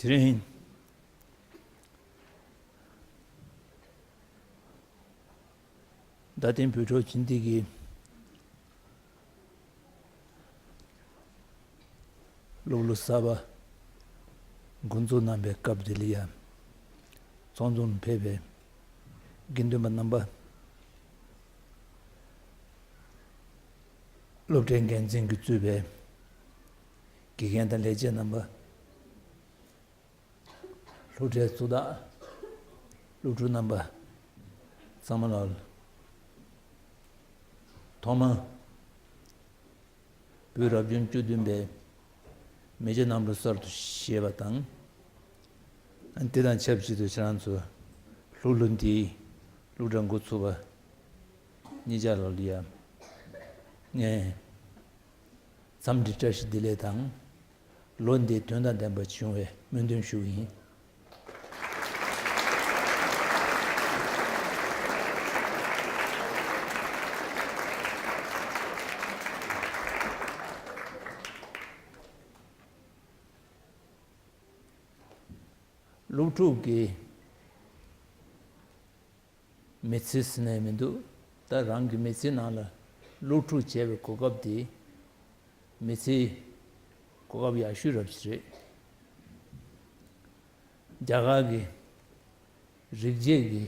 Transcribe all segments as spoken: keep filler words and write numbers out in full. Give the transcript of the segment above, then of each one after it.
དེ་རིང་རྡ་སྟེང་བོད་ཕྲུག་ཆིང་ཏི་གི་སློབ་ལོ་གསར་པ་འགོ་འཛུགས་གནང་པའི་སྐབས་འདི་ལ་ཡང་ཚོགས་འཛོམས་ཕེབས་པའི་དགེ་འདུན་པ་རྣམ་པ། སློབ་གྲྭའི་འགན་འཛིན་གྱིས་གཙོས་པའི་དགེ་རྒན་དང་ལས་བྱེད་རྣམ་པ། སློབ་གྲྭའི་གཙུག་ལག་སློབ་ཕྲུག་རྣམ་པ་ཚང་མ་ལ། ཐོག་མར་བོད་རབ་བྱུང་བཅུ་བདུན་པའི་མེ་བྱ་གནམ་ལོ་གསར་དུ་བཞད་པ་དང་། དེ་དང་ཆབས་ཅིག་ཏུ་ཁྱེད་རང་ཚོ་སློབ་ལོ་འདིའི་སློབ་གྲྭ་འགོ་ཚུགས་པ་གཉིས་ཆ་ལ་ཡང་ངས་འཚམས་འདྲི་བཀྲ་ཤིས་བདེ་ལེགས་དང་། ལོ་འདིའི་དོན་དང་ལྡན་པ་བྱུང་བའི་སྨོན་འདུན་ཞུ་གི་ཡིན། སློབ་ཕྲུག་གི་མི་ཚེ་ཟེར་ནས་མི་འདུག་ད་རང་གི་མི་ཚེ་ནང་ལ་སློབ་ཕྲུག་བྱས་པའི་གོ་སྐབས་དེ་མི་ཚེའི་གོ་སྐབས་ཡག་ཤོས་རབ་ཅིག་རེད། རྒྱ་གར་གྱི་རིག་བྱེད་ཀྱི་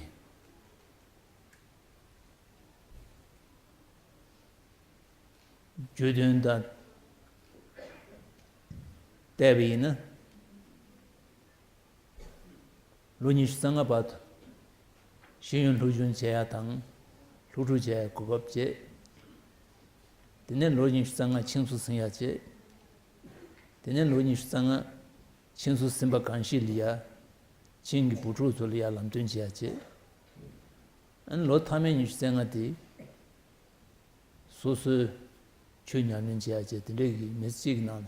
བརྗོད་དོན་དང་བལྟས་པ་ཡིན་ན། ལོ་ཉི་ཤུ་རྩ་ལྔ་བར་དུ་ཤེས་ཡོན་སློབ་སྦྱོང་བྱེད་ཡག་དང་སློབ་ཕྲུག་བྱེད་ཡག་གོ་སྐབས་བྱེད། དེ་ནས་ལོ་ཉི་ཤུ་རྩ་ལྔ་ཁྱིམ་སོ་ཟིན་ཡག་བྱེད། དེ་ནས་ལོ་ཉི་ཤུ་རྩ་ལྔ་ཁྱིམ་སོ་ཟིན་པ་གང་ཞིག་ལ་ཡ་ཁྱིམ་གྱི་བུ་ཕྲུག་ཚོ་ལ་ཡ་ལམ་སྟོན་བྱེད་ཡག་བྱེད། ཨ་ནི་ལོ་མཐའ་མའི་ཉི་ཤུ་རྩ་ལྔ་དེ། སོ་སོའི་ཆོས་ཉམས་ལེན་བྱེད་ཡག་བྱས་དེ་འདྲའི་གི་མི་ཚེ་གཅིག་གི་ནང་ལ་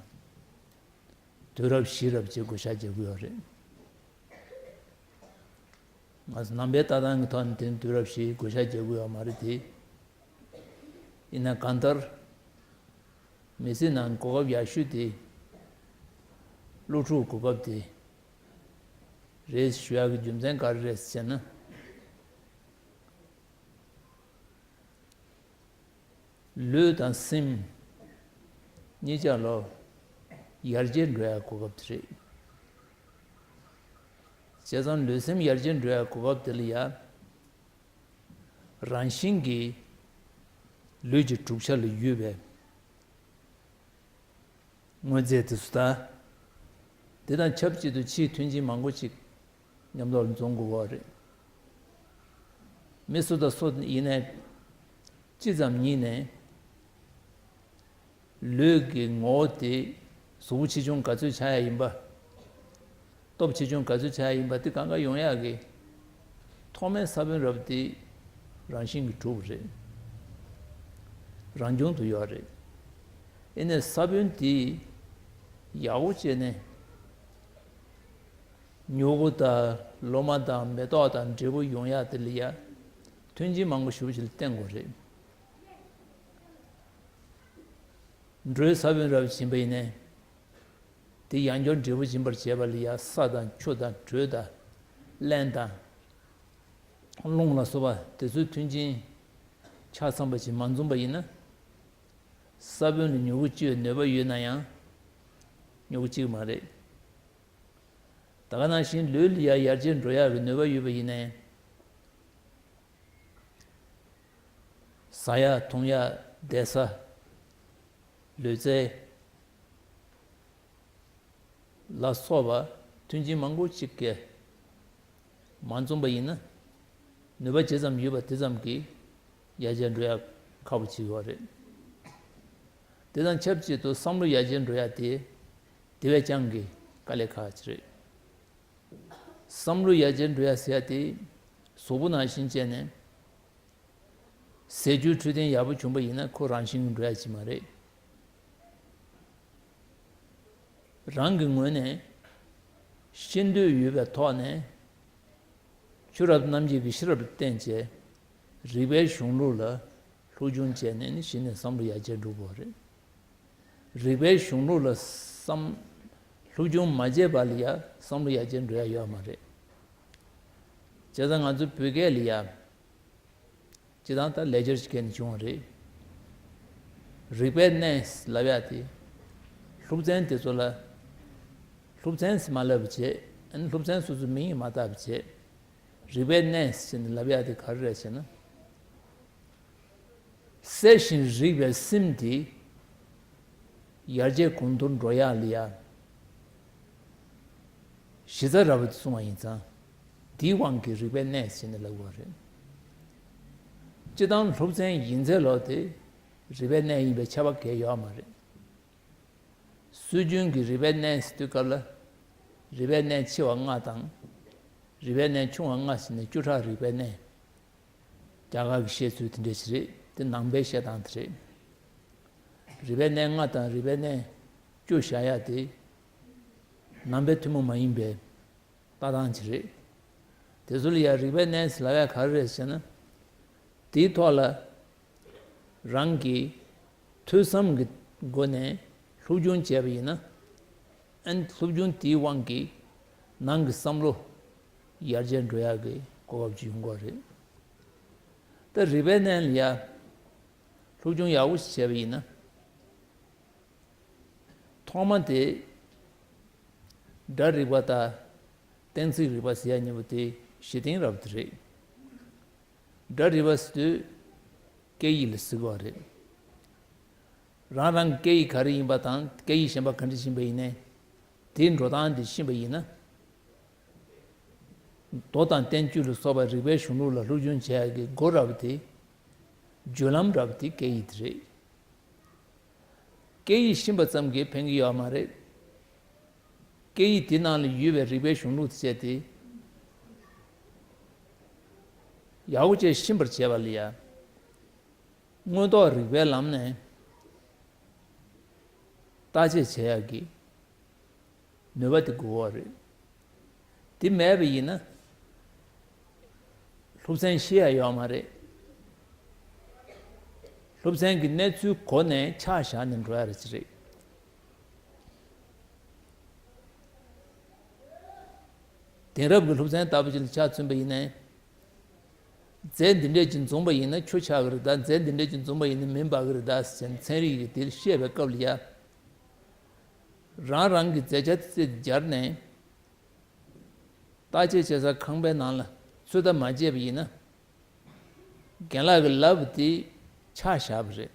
དུས་རབས་བཞི་རབ་བྱེད་དགོས་ཤག་བྱེད་དགོས་ཡོད་རེད། ང་ཚོ་ནང་པའི་ལྟ་སྟངས་ཀྱི་ཐོག་ནས་དེ་ནི་དུས་རབས་བཞིའི་དགོས་ཤག་བྱེད་དགོས་ཡོད་མ་རེད་དེ། ཡིན་ན་གང་ལྟར་མི་ཚེ་ནང་གོ་སྐབས་ཡག་ཤོས་དེ་སློབ་ཕྲུག་གོ་སྐབས་དེ་རེད་ཞུ་ཡག་གི་རྒྱུ་མཚན་ག་རེ་རེད་ཟེར་ན། ལུས་དང་སེམས་གཉིས་ཆ་ལོ་ཡར་རྒྱས་འགྲོ་ཡག་གོ་སྐབས་དེ་རེད། བྱས་ཙང་ལུས་སེམས་ཡར་རྒྱས་འགྲོ་ཡག་གོ་སྐབས་དེ་ལ་ཡ། རང་བཞིན་གྱིས་ལུས་ཀྱི་གྲུབ་ཆ་ལ་ཡོད་པའི། དངོས་རྫས་དེ་ཚོ་དང་། དེ་དང་ཆབས་ཅིག་ཏུ་ཕྱིའི་མཐུན་རྐྱེན་མང་པོ་ཅིག་མཉམ་དུ་འཛོམས་དགོས་པ་རེད། མི་སུ་དང་སུ་ཡིན་ནའི་ཅི་ཙམ་ཉིད་ནས་ལུས་ཀྱི་ངོ་བོ་དེ་གཟུགས་པོ་ཆེ་ཆུང་ག་ཚོད་ཆགས་ཡ་ཡིན་པ། སྟོབས་ཆེ་ཆུང་ག་ཚོད་ཆགས་ཡ་ཡིན་པ་དེ་གང་ག་ཡོང་ཡག་གི་ཐོག་མའི་ས་བོན་རབ་དེ་རང་བཞིན་གྱིས་གྲུབ་རེད། རང་བྱུང་དུ་ཡོད་རེད། ཨེ་ནས་ས་བོན་དེ་ཡག་པོ་བྱས་ནས་མྱུ་གུ་དང་ལོ་མ་དང་མེ་ཏོག་དང་འབྲས་བུ་ཡོང་ཡག་དེ་ལ་ཡ་མཐུན་རྐྱེན་མང་པོ་ཞེ་པོ་ཅིག་ལ་བརྟེན་དགོས་རེད། འགྲོའི་ས་བོན་རབ་བྱིན་པ་ཡིན་ནའི། དེ་ཡང་བསྐྱར་འབྲས་བུ་འབྱིན་པར་བྱེད་པ་ལ་ཡ་ས་དང་ཆུ་དང་དྲོད་དང་རླན་དང་རླུང་ལ་སོགས་པ་དེ་ཚོའི་མཐུན་རྐྱེན་ཆ་ཚང་པ་ཞིག་མ་འཛོམས་པ་ཡིན་ན། ས་བོན་ལ་མྱུ་གུ་སྐྱེ་བའི་ནུས་པ་ཡོད་ན་ཡང་མྱུ་གུ་སྐྱེ་གི་མ་རེད། ད་ག་ནང་བཞིན་ལུས་ལ་ཡ་ཡར་རྒྱས་འགྲོ་ཡག་གི་ནུས་པ་ཡོད་པ་ཡིན་ནའི། ཟ་ཡག་འཐུང་ཡག་བསྡད་ས། ལུས་རྩལ་ལ་སོགས་པ་མཐུན་རྐྱེན་མང་པོ་ཅིག་གིས་མ་འཛོམས་པ་ཡིན་ན། ནུས་པ་ཇི་ཙམ་ཡོད་པ་དེ་ཙམ་གྱིས་ཡར་རྒྱས་འགྲོ་ཡག་ཁག་པོ་ཅིག་ཡོད་རེད། དེ་དང་ཆབས་ཅིག་ཏུ་བསམ་བློ་ཡར་རྒྱས་འགྲོ་ཡག་དེ་དེ་བས་ཀྱང་གི་དཀའ་ལས་ཁག་ཅིག་རེད། བསམ་བློ་ཡར་རྒྱས་འགྲོ་ཡག་ཟེར་ཡག་དེ་གཟུགས་པོ་ནང་བཞིན་བྱས་ནས། ཟས་བཅུད་འཕྲོད་བསྟེན་ཡག་པོ་བྱུང་པ་ཡིན་ན་ཁོ་རང་བཞིན་གྱིས་འགྲོ་ཡ་ཅིག་མ་རེད། རང་གི་ངོས་ནས་ཤེས་འདོད་ཡོད་པའི་ཐོག་ནས་ཆོས་རབ་རྣམ་འབྱེད་ཀྱི་ཤེས་རབ་ལ་བརྟེན་བྱས་རིགས་པའི་གཞུང་ལུགས་ལ་སློབ་སྦྱོང་བྱས་ནས་ནི་གཞི་ནས་བསམ་བློ་ཡར་རྒྱས་འགྲོ་དགོས་རེད། རིགས་པའི་གཞུང་ལུགས་ལ་བསམ་ སློབ་སྦྱོང་མ་བྱས་པ་ལ་ཡ་བསམ་བློ་ཡར་རྒྱས་འགྲོ་ཡ་ཡོད་མ་རེད། བྱས་ཙང་ང་ཚོ་བོད་སྐད་ལ་ཡ། སྤྱིར་བཏང་ད་ལེགས་སྦྱར་གྱི་སྐད་ནས་བྱུང་བ་རེད། རིག་པའི་གནས་ལབ་ཡ་དེ། སློབ་ཚན་དེ་ཚོ་ལ། སློབ་ཚན་ཟེར་མ་ལབ་པ་བྱས། ཨ་ནི་སློབ་ཚན་སོ་སོའི་མིང་ཡང་མ་བཏགས་པ་བྱས། རིག་པའི་གནས་ཟེར་ནས་ལབ་ཡ་དེ་ག་རེ་རེད་ཟེར་ན། གསལ་ཞིང་རིག་པའི་སེམས་དེ་ཡར་རྒྱས་གོང་མཐོར་འགྲོ་ཡག་ལ་ཡ། གཞི་རྩ་ར་བ་དེ་གསུང་བ་ཡིན་ཙང་། དེའི་དབང་གིས་རིག་པའི་གནས་ཟེར་ནས་ལབ་དགོས་རེད། སྤྱིར་བཏང་སློབ་ཚན་ཡིན་ཚད་ལོ་དེ་རིག་པའི་གནས་ཡིན་པའི་ཁྱབ་པ་གང་ཡང་ཡོད་མ་རེད། སྲོལ་རྒྱུན་གྱི་རིག་པའི་གནས་ཟེར་དུས་སྐབས་ལ། རིག་པའི་གནས་ཆེ་བ་ལྔ་དང་། རིག་པའི་གནས་ཆུང་བ་ལྔ་ཟེར་ནས་བཅུ་ཕྲག་རིག་པའི་གནས། རྒྱ་གར་གྱི་བཤད་ཚུལ་དེ་འདྲ་ཞིག་རེད། དེ་ནང་པའི་བཤད་སྟངས་དེ་རེད། རིག་པའི་གནས་ལྔ་དང་རིག་པའི་གནས་བཅུ་བཞག་ཡ་དེ། ནང་པའི་ཐུན་མོང་མ་ཡིན་པའི་ལྟ་སྟངས་ཅིག་རེད། དེ་ཚོ་ལ་ཡང་རིག་པའི་གནས་ལབ་ཡ་ག་རེ་རེད་ཟེར་ན། དེའི་ཐོག་ལ་རང་གི་ཐོས་བསམ་གྱི་སྒོ་ནས་སློབ་སྦྱོང་བྱས་པ་ཡིན་ན། ཨན་སློབ་སྦྱོང་དེའི་དབང་གིས་ནང་གི་བསམ་བློ་ཡར་རྒྱས་འགྲོ་ཡག་གི་གོ་སྐབས་ཅིག་ཡོང་གི་རེད། ད་རིག་པའི་གནས་ལ་ཡ་སློབ་སྦྱོང་ཡག་པོ་ཞིག་བྱས་པ་ཡིན་ན། ཐོག་མ་དེ། སྒྲ་རིག་པ་དང་། གཏན་ཚིགས་རིག་པ་ཟེར་ཡ་གཉིས་པོ་དེ་གཞི་རྟེན་རབ་ཏུ་རེད། སྒྲ་རིག་པ་ཟེར་དུས་སྐད་ཡིག་ལ་ཟེར་གི་རེད། རང་རང་གི་སྐད་ཡིག་ག་རེ་ཡིན་པ་དང་སྐད་ཡིག་གཞན་པ་ག་འདྲ་ཡིན་པ་ཡིན་ནའི། དེའི་འགྲོ་སྟངས་དེ་ཤེས་པ་ཡིན་ན། མདོ་དང་བསྟན་བཅོས་ལ་སོགས་པ་རིག་པའི་གཞུང་ལུགས་ལ་སློབ་སྦྱོང་བྱེད་ཡག་གི་སྒོ་རབ་དེ། བརྒྱུད་ལམ་རབ་དེ་སྐད་ཡིག་དེ་རེད། སྐད་ཡིག་ཤེས་པ་ཙམ་གྱིས་ཕན་གྱི་ཡོད་མ་རེད། སྐད་ཡིག་དེ་ནང་ལ་ཡོད་པའི་རིག་པའི་གཞུང་ལུགས་དེ་བྱས་ཏེ། ཡག་པོ་བྱས་ཤེས་པར་བྱེད་པ་ལ་ཡ། དངོས་ཐོག་རིག་པའི་ལམ་ནས་བརྟག་དཔྱད་བྱེད་ཡག་གི་ནུས་པ་དེ་དགོས་པ་རེད། དེ་མེད་པ་ཡིན་ན། སློབ་ཚན་ཤེས་ཡ་ཡོད་མ་རེད། སློབ་ཚན་གྱི་གནས་ཚུལ་གོ་ནས་ཆ་བཞག་ནས་འགྲོ་ཡ་རེད་ཅི་རེད། དེང་རབས་ཀྱི་སློབ་ཚན་ལྟ་བུ་ཅིག་ལ་ཆ་མཚོན་པ་ཡིན་ན། རྫས་འདི་འདྲས་ཅིག་འཛོམས་པ་ཡིན་ན་ཆུ་ཆགས་ཀྱི་རེད་ད། རྫས་འདི་འདྲས་ཅིག་འཛོམས་པ་ཡིན་ན་མེ་འབར་གྱི་རེད་ད་ཟེར་ནས་ཚན་རིག་གི་དེ་བཤད་པའི་སྐབས་ལ་ཡ། རང་རང་གི་རྫས་ཆ་དེ་ཚོ་སྦྱར་ནས། བརྟག་དཔྱད་བྱེད་ས་ཁང་པའི་ནང་ལ་ཚོད་ལྟ་མ་བྱས་པ་ཡིན་ན། རྒན་ལགས་ཀྱིས་ལབ་པ་དེ་ཆ་བཞག་པ་རེད།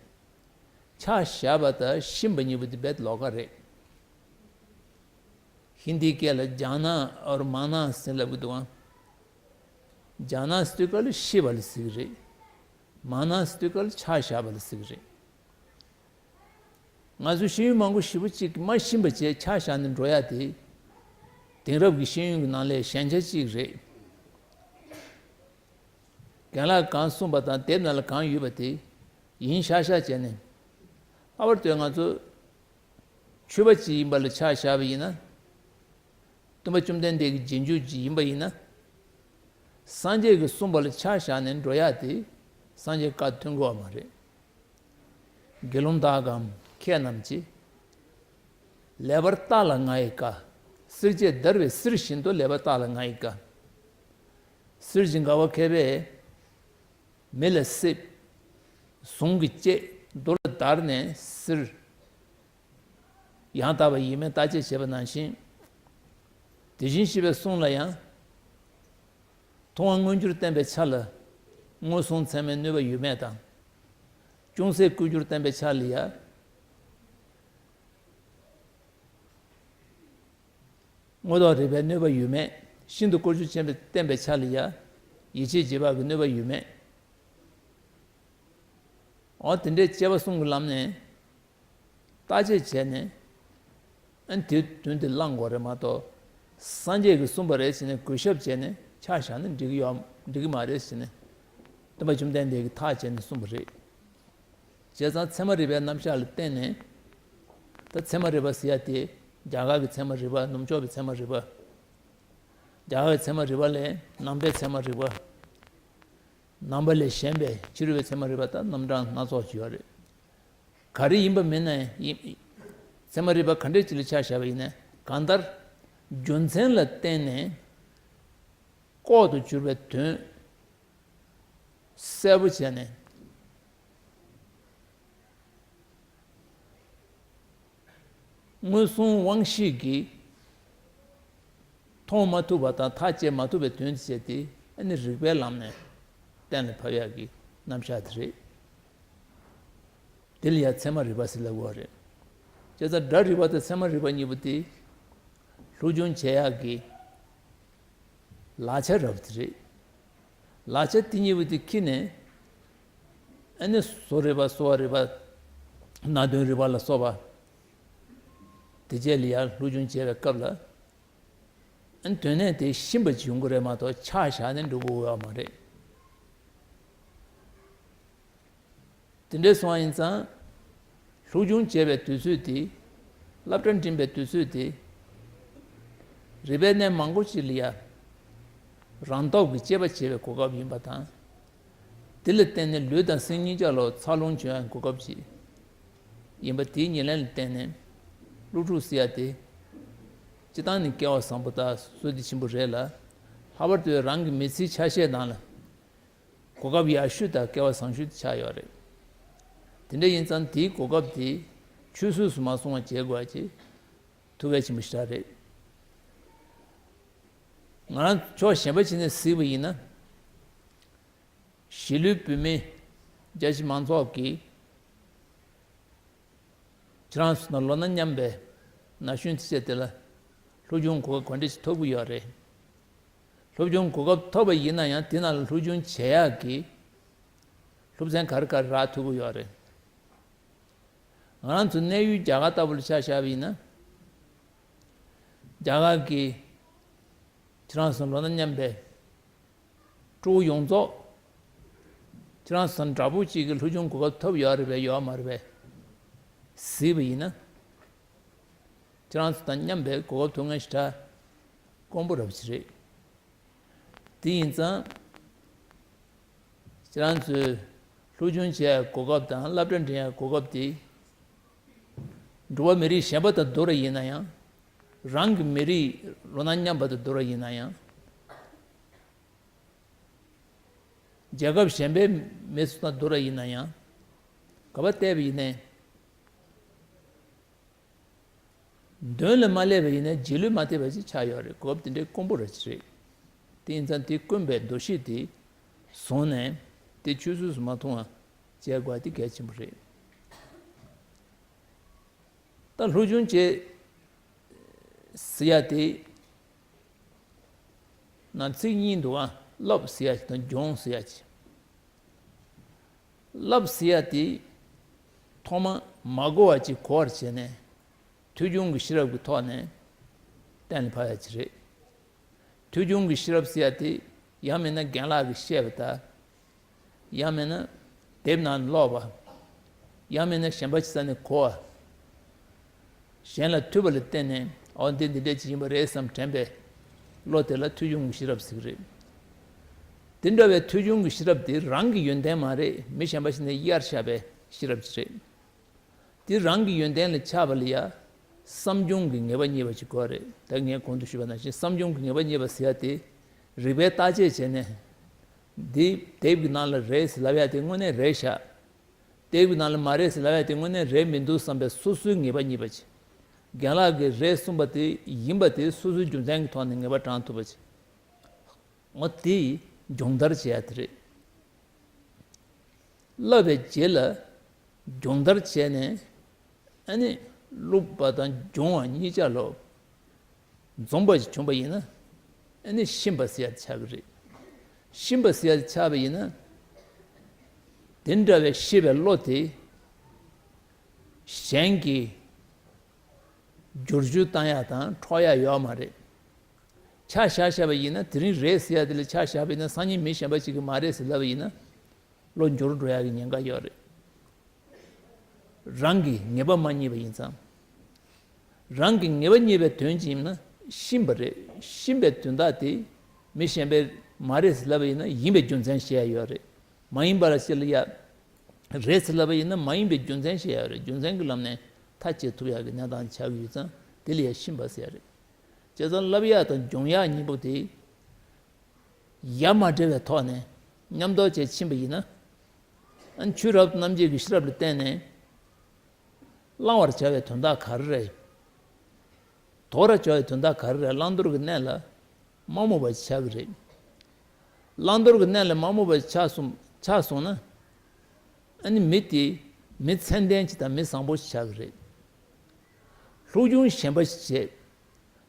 ཆ་བཞག་པ་དང་ཤེས་པ་གཉིས་པོ་དེ་རྦད་ལོགས་ཀ་རེད། ཧིན་དིའི་སྐད་ལ་ཇཱ་ན་ཨོར་མཱ་ན་ཟེར་ལབ་ཀྱི་འདུག་ཨང་། ཇཱ་ན་ཟེར་དུས་སྐབས་ལ་ཤེས་པ་ལ་ཟེར་གྱི་རེད། མཱ་ན་ཟེར་དུས་སྐབས་ལ་ཆ་བཞག་པ་ལ་ཟེར་གྱི་རེད། ང་ཚོ་ཤེས་ཡོན་མང་པོ་ཞེ་པོ་ཅིག་མ་ཤེས་པ་བྱས་ཆ་བཞག་ནས་འགྲོ་ཡ་དེ། དེང་རབས་ཀྱི་ཤེས་ཡོན་གྱི་ནང་ལས་ཞན་ཆ་གཅིག་རེད། རྒན་ལགས་གང་གསུངས་པ་དང་དེབ་ནང་ལ་གང་ཡོད་པ་དེ་ཡིན་ཤག་ཤག་བྱས་ནས། ལྷག་པར་དུ་ང་ཚོ་ཆོས་པ་ཅིག་ཡིན་པ་ལ་ཆ་བཞག་པ་ཡིན་ན། སྟོན་པ་བཅོམ་ལྡན་འདས་ཀྱི་རྗེས་འཇུག་ཅིག་ཡིན་པ་ཡིན་ན། སངས་རྒྱས་ཀྱིས་གསུངས་པ་ལ་ཆ་བཞག་ནས་འགྲོ་ཡ་དེ་སངས་རྒྱས་བཀའ་མཐུན་གྱི་ཡོད་མ་རེད། དགེ་སློང་དག་གམ་མཁས་རྣམས་ཀྱིས། ལེགས་པར་བརྟགས་ལ་ང་ཡི་བཀའ། བསྲེགས་བཅད་བརྡར་བའི་གསེར་བཞིན་དུ་ལེགས་པར་བརྟགས་ལ་ང་ཡི་བཀའ། གསེར་གྱི་འགག་པ་མཁས་པས་མེ་ལ་བསྲེགས། ཟུངས་ཀྱིས་བཅད་རྡོ་ལ་བརྡར་ནས་གསེར། ཡང་དག་པ་ཡིན་མིན་བརྟག་དཔྱད་བྱེད་པ་ནང་བཞིན། དེ་བཞིན་གཤེགས་པའི་གསུང་ལ་ཡང་། མཐོང་བ་མངོན་གྱུར་བསྟན་པའི་ཆ་ལ། མངོན་སུམ་ཚད་མའི་གནོད་པ་ཡོད་མེད་དང་། ཅུང་ཟད་བཀོད་གྱུར་བསྟན་པའི་ཆ་ལ་ཡང་། དངོས་ཐོག་རིག་པའི་གནོད་པ་ཡོད་མེད། ཤིན་ཏུ་བཀོད་གྱུར་ཆེན་པོས་བསྟན་པའི་ཆ་ལ་ཡང་། ཡིད་ཆེས་བྱེད་པ་གི་གནོད་པ་ཡོད་མེད། འོ་དེ་འདྲའི་དཔྱད་པ་གསུམ་གྱི་ལམ་ནས་བརྟག་དཔྱད་བྱས་ནས། ཨ་ནི་དེའི་དོན་དེ་བླང་དགོས་རེད་མ་གཏོགས། སངས་རྒྱས་ཀྱིས་གསུངས་པ་རེད་ཟེར་ནས་གུས་ཞབས་བྱས་ནས་ཆ་བཞག་ན་འགྲིག་གི་ཡོད་འགྲིག་གི་མ་རེད་ཟེར་ནས། སྟོན་པ་བཅོམ་ལྡན་འདས་ཀྱིས་ཐག་བཅད་ནས་གསུངས་པ་རེད། བྱས་ཙང་ཚད་མ་རིག་པའི་རྣམ་གཞག་ལ་བརྟེན་ནས། ད་ཚད་མ་རིག་པ་ཟེར་ཡ་དེ་རྒྱ་གར་གྱི་ཚད་མ་རིག་པ། ནུབ་ཕྱོགས་ཀྱི་ཚད་མ་རིག་པ། རྒྱ་གར་གྱི་ཚད་མ་རིག་པ་ལས་ནང་པའི་ཚད་མ་རིག་པ། ནང་པ་ལས་གཞན་པའི་ཕྱི་རོལ་པའི་ཚད་མ་རིག་པ་དང་རྣམ་གྲངས་སྣ་ཚོགས་ཅིག་ཡོད་རེད། ག་རེ་ཡིན་པ་མིན་ན་ཡང་། ཚད་མ་རིག་པ་ག་འདྲས་ཅིག་ལ་ཆ་བཞག་པ་ཡིན་ན། གང་ལྟར། རྒྱུ་མཚན་ལ་བརྟེན་ནས་ལྐོག་ཏུ་གྱུར་པའི་དོན་གསལ་པོ་བྱས་ནས། མངོན་སུམ་དབང་ཤེས་ཀྱིས་མཐོང་མ་ཐུབ་པ་དང་ཐག་བཅད་མ་ཐུབ་པའི་དོན་བྱས་ཏེ། ཨ་ནི་རིགས་པའི་ལམ་ནས་གཏན་ལ་ཕབ་ཡག་གི་རྣམ་གཞག་དེ་རེད། དེ་ལ་ཡང་ཚད་མ་རིག་པ་ཟེར་ལབ་དགོས་པ་རེད། བྱས་ཙང་སྒྲ་རིག་པ་དང་ཚད་མ་རིག་པ་གཉིས་པོ་དེ་སློབ་སྦྱོང་བྱེད་ཡག་གི་ལག་ཆ་རབ་དེ་རེད། ལག་ཆ་དེ་གཉིས་པོ་དེ་ཁྱེར་ནས། ཨ་ནི་བཟོ་རིག་པ་གསོ་བ་རིག་པ། ནང་དོན་རིག་པ་ལ་སོགས་པ། དེ་རྗེས་ལ་ཡང་སློབ་སྦྱོང་བྱེད་པའི་སྐབས་ལ། ཨ་ནི་དོན་གནད་དེ་ཤེས་པ་ཅིག་ཡོང་གི་རེད་མ་གཏོགས་ཆ་བཞག་ནས་འགྲོ་དགོས་ཡོད་མ་རེད། དེ་འདྲའི་སོང་བ་ཡིན་ཙང་། སློབ་སྦྱོང་བྱེད་པའི་དུས་ཚོད་དེ། སློབ་གྲྭ་འགྲིམས་པའི་དུས་ཚོད་དེ། རིག་པའི་གནས་མང་པོ་ཞིག་ལ་ཡ། རང་སྟོབས་ཀྱིས་དཔྱད་པ་བྱེད་པའི་གོ་སྐབས་ཡིན་པ་དང་། དེ་ལ་བརྟེན་ནས་ལུས་དང་སེམས་གཉིས་ཆ་ལ་འཚར་ལོངས་བྱུང་ཡག་གོ་སྐབས་ཤིག་ཡིན་པ་དེའི་ཉེར་ལེན་ལ་བརྟེན་ནས། སློབ་ཕྲུག་ཟེར་ཡ་དེ། སྤྱིར་བཏང་ནི་སྐལ་བ་བཟང་པོ་དང་བསོད་བདེ་ཆེན་པོ་རེད་ལ། ལྷག་པར་དུ་རང་གི་མི་ཚེའི་ཆ་ཤས་ནང་ལ། གོ་སྐབས་ཡག་ཤོས་དང་སྐལ་བ་བཟང་ཤོས་དེ་ཆགས་ཡོད་རེད། དེ་འདྲ་ཡིན་ཙང་དེའི་གོ་སྐབས་དེ་ཆུད་ཟོས་སུ་མ་སོང་བ་བྱེད་དགོས་ཀྱི་ཐུགས་འགན་ཆེན་པོ་ཞེ་དྲག་རེད། ང་རང་ཕྱོགས་གཞན་པ་ཞིག་ནས་གཟིགས་པ་ཡིན་ན། གཞིས་ལུས་བོད་མི་རྒྱ་ཆེ་མང་ཚོགས་ཀྱིས་ཁྱེད་རང་ཚོ་དང་ལོ་ན་མཉམ་པའི་ན་གཞོན་ཐམས་ཅད་དེ་ལ་སློབ་སྦྱོང་གོ་སྐབས་ག་འདྲ་ཞིག་ཐོབ་ཀྱི་ཡོད་རེད། སློབ་སྦྱོང་གོ་སྐབས་ཐོབ་པ་ཡིན་ན་ཡང་དེ་ནང་ལ་སློབ་སྦྱོང་བྱེད་ཡག་གི་སློབ་ཚན་ག་རེ་ག་རེ་རག་ཐུབ་ཀྱི་ཡོད་རེད། ང་རང་ཚོ་གནས་ཡུལ་རྒྱ་གར་ལྟ་བུ་ལ་ཆ་བཞག་པ་ཡིན་ན། རྒྱ་གར་གྱི་ཁྱེད་རང་ཚོ་ལོ་ན་མཉམ་པའི་ཕྲུ་གུ་ཡོངས་རྫོགས་ཁྱེད་རང་ཚོ་དང་འདྲ་པོ་གཅིག་གི་སློབ་སྦྱོང་གོ་སྐབས་ཐོབ་ཡོད་རེད་པས་ཡོད་མ་རེད་པས་གཟིགས་པ་ཡིན་ན། ཁྱེད་རང་ཚོ་དང་མཉམ་པའི་གོ་སྐབས་ཐོབ་མཁན་ཞེ་དྲག་དཀོན་པོ་རབ་ཅིག་རེད། དེ་ཡིན་ཙང་། ཁྱེད་རང་ཚོས་སློབ་སྦྱོང་བྱེད་ཡག་གོ་སྐབས་དང་སློབ་གྲྭ་འགྲིམ་ཡག་གོ་སྐབས་དེ། འགྲོ་བ་མི་རིགས་གཞན་པ་དང་བསྡུར་བ་ཡིན་ན་ཡང་། རང་གི་མི་རིགས་ལོ་ན་མཉམ་པ་དང་བསྡུར་བ་ཡིན་ན་ཡང་། རྒྱལ་ཁབ་གཞན་པའི་མི་ཚོ་དང་བསྡུར་བ་ཡིན་ན་ཡང་། ག་པར་བལྟས་པ་ཡིན་ནའི། མདུན་ལ་མ་སླེབས་པ་ཡིན་ན་རྗེས་ལུས་མ་ཐེབས་པ་ཅིག་ཆགས་ཡོད་རེད། གོ་སྐབས་དེ་འདྲའི་དཀོན་པོ་ར་ཅིག་རེད། དེ་ཡིན་ཙང་དེ་དཀོན་པའི་འདུ་ཤེས་དེ་བཟུང་ནས་དེ་ཆུད་ཟོས་སུ་མ་མཐོང་བ་བྱེད་དགོས་པ་དེ་གལ་ཆེན་པོ་རེད། ད་སློབ་སྦྱོང་བྱེད་ཟེར་ཡ་དེ་ནང་ཚིག་གཉིས་འདུག་ཨ། བསླབ་ཟེར་ཡ་ཅིག་དང་སྦྱོང་ཟེར་ཡ་ཅིག་བསླབ་ཟེར་ཡ་དེ་ཐོག་མ་མ་གོ་བ་ཅིག་གོ་བར་བྱས་ནས་ཐོས་བྱུང་གི་ཤེས་རབ་ཀྱི་ཐོག་ནས་གཏན་ལ་ཕབ་ཡ་ཅིག་རེད། ཐོས་བྱུང་གི་ཤེས་རབ་ཟེར་ཡ་དེ་ཡང་མིན་ན་རྒན་ལགས་ཀྱིས་བཤད་པ་དང་། ཡང་མིན་ན་དེབ་ནང་ཀློག་པ། ཡང་མིན་ན་གཞན་པ་ཅིག་ས་ནས་གོ་བ། གཞན་ལ་ཐོས་པ་ལ་བརྟེན་ནས་ཨོ་འདི་འདི་འདྲ་ཅིག་ཡིན་པ་རེད་བསམ་དྲན་པའི་བློ་དེ་ལ་ཐོས་བྱུང་གི་ཤེས་རབ་ཟེར་གི་རེད། དེ་འདྲ་བའི་ཐོས་བྱུང་གི་ཤེས་རབ་དེ་རང་གི་ཡོན་ཏན་མ་རེད། མི་གཞན་པ་ཞིག་ནས་གཡར་བཞག་པའི་ཤེས་རབ་ཅིག་རེད། དེ་རང་གི་ཡོན་ཏན་ལ་ཆགས་པ་ལ་ཡ། བསམ་བྱུང་གི་ངེས་པ་རྙེད་པ་ཅིག་དགོས་རེད། ད་ངས་གོང་དུ་ཞུས་པ་ནང་བཞིན་བསམ་བྱུང་གི་ངེས་པ་རྙེད་པ་ཟེར་ཡ་དེ། རིགས་པས་བརྟག་དཔྱད་བྱས་ནས། འདི་དེབ་ཀྱི་ནང་ལ་རེད་ཟེར་ལབ་ཡ་དེ་དངོས་གནས་རེད་ཤག་དེབ་ཀྱི་ནང་ལ་མ་རེད་ཟེར་ལབ་ཡ་དེ་དངོས་གནས་རེད་མི་འདུག་བསམ་པའི་སོ་སོའི་ངེས་པ་རྙེད་པ་ཅིག་རྒན་ལགས་ཀྱིས་རེད་གསུངས་པ་དེ་ཡིན་པ་དེ་སོ་སོའི་རྒྱུ་མཚན་གྱི་ཐོག་ནས་ངེས་པ་དྲངས་ཐུབ་པ་ཅིག་འོ་དེ་སྦྱོང་བརྡར་བྱེད་ཡ་དེ་རེད། བསླབ་པའི་རྗེས་ལ་སྦྱོང་བརྡར་བྱས་ནས་ཨ་ནི་སློབ་པ་དང་སྦྱོང་བ་གཉིས་ཆ་ལོ་འཛོམས་པ་ཞིག་བྱུང་པ་ཡིན་ན་ཨ་ནི་ཤེས་པ་ཟེར་ཡ་ཆགས་ཀྱི་རེད། ཤེས་པ་ཟེར་ཡ་ཆགས་པ་ཡིན་ན་དེ་འདྲ་བའི་ཤེས་པའི་བློ་དེ་གཞན་གྱིས་བསྒྱུར་བཅོས་བཏང་ཡ་དང་འཕྲོག་ཡ་ཡོད་མ་རེད། ཆ་བཞག་བཞག་པ་ཡིན་ན་དེ་རིང་རེད་ཟེར་ཡ་དེ་ལ་ཆ་བཞག་པ་ཡིན་ན་སང་ཉིན་མི་གཞན་པ་ཞིག་གིས་མ་རེད་ཟེར་ལབ་པ་ཡིན་ན་བློ་འགྱུར་འགྲོ་ཡ་གི་ཉེན་ཁ་ཡོད་རེད། རང་གི་ངེས་པ་མ་རྙེད་པ་ཡིན་ཙང་། རང་གི་ངེས་པ་རྙེད་པའི་དོན་ཅིག་ཡིན་ན་ཤེས་པ་རེད། ཤེས་པའི་དོན་དག་དེ་མི་གཞན་པས་མ་རེད་ཟེར་ལབ་པ་ཡིན་ན་ཡིན་པའི་རྒྱུ་མཚན་བཤད་ཡ་ཡོད་རེད། མ་ཡིན་པ་ལ་ཅི་ལ་ཡ། རེད་ཟེར་ལབ་པ་ཡིན་ན་མ་ཡིན་པའི་རྒྱུ་མཚན་བཤད་ཡ་རེད། རྒྱུ་མཚན་གྱི་ལམ་ནས་ཐག་བཅད་ཐུབ་ཡག་གི་གནས་སྟངས་ཆགས་ཀྱི་ཡོད་ཙང་ དེ་ལ་ཡང་ཕྱིན་པ་ཟེར་རེད། བྱས་ཙང་བསླབ་ཡག་དང་སྦྱོང་ཡག་གཉིས་པོ་དེ་ཡ་མ་བྲལ་བའི་ཐོག་ནས་མཉམ་འདོགས་བྱས་ཕྱིན་པ་ཡིན་ན། ཨ་ནི་ཆོས་རབ་རྣམ་འབྱེད་ཀྱི་ཤེས་རབ་ལ་བརྟེན་ནས་བླང་བར་བྱ་བའི་དོན་དག་ག་རེ་རེད། དོར་བར་བྱ་བའི་དོན་དག་ག་རེ་རེད། བླང་དོར་གྱི་གནས་ལ་མ་རྨོངས་པ་ཞིག་ཆགས་ཀྱི་རེད། བླང་དོར་གྱི་གནས་ལ་མ་རྨོངས་པ་ཞིག་ཆགས་སོང་ཆགས་སོང་ན། ཨ་ནི་མི་དེ་མི་ཚད་ལྡན་ཅིག་དང་མི་བཟང་པོ་ཞིག་ཆགས་ཀྱི་རེད། སློབ་སྦྱོང་ཞན་པ་ཞིག་བྱས།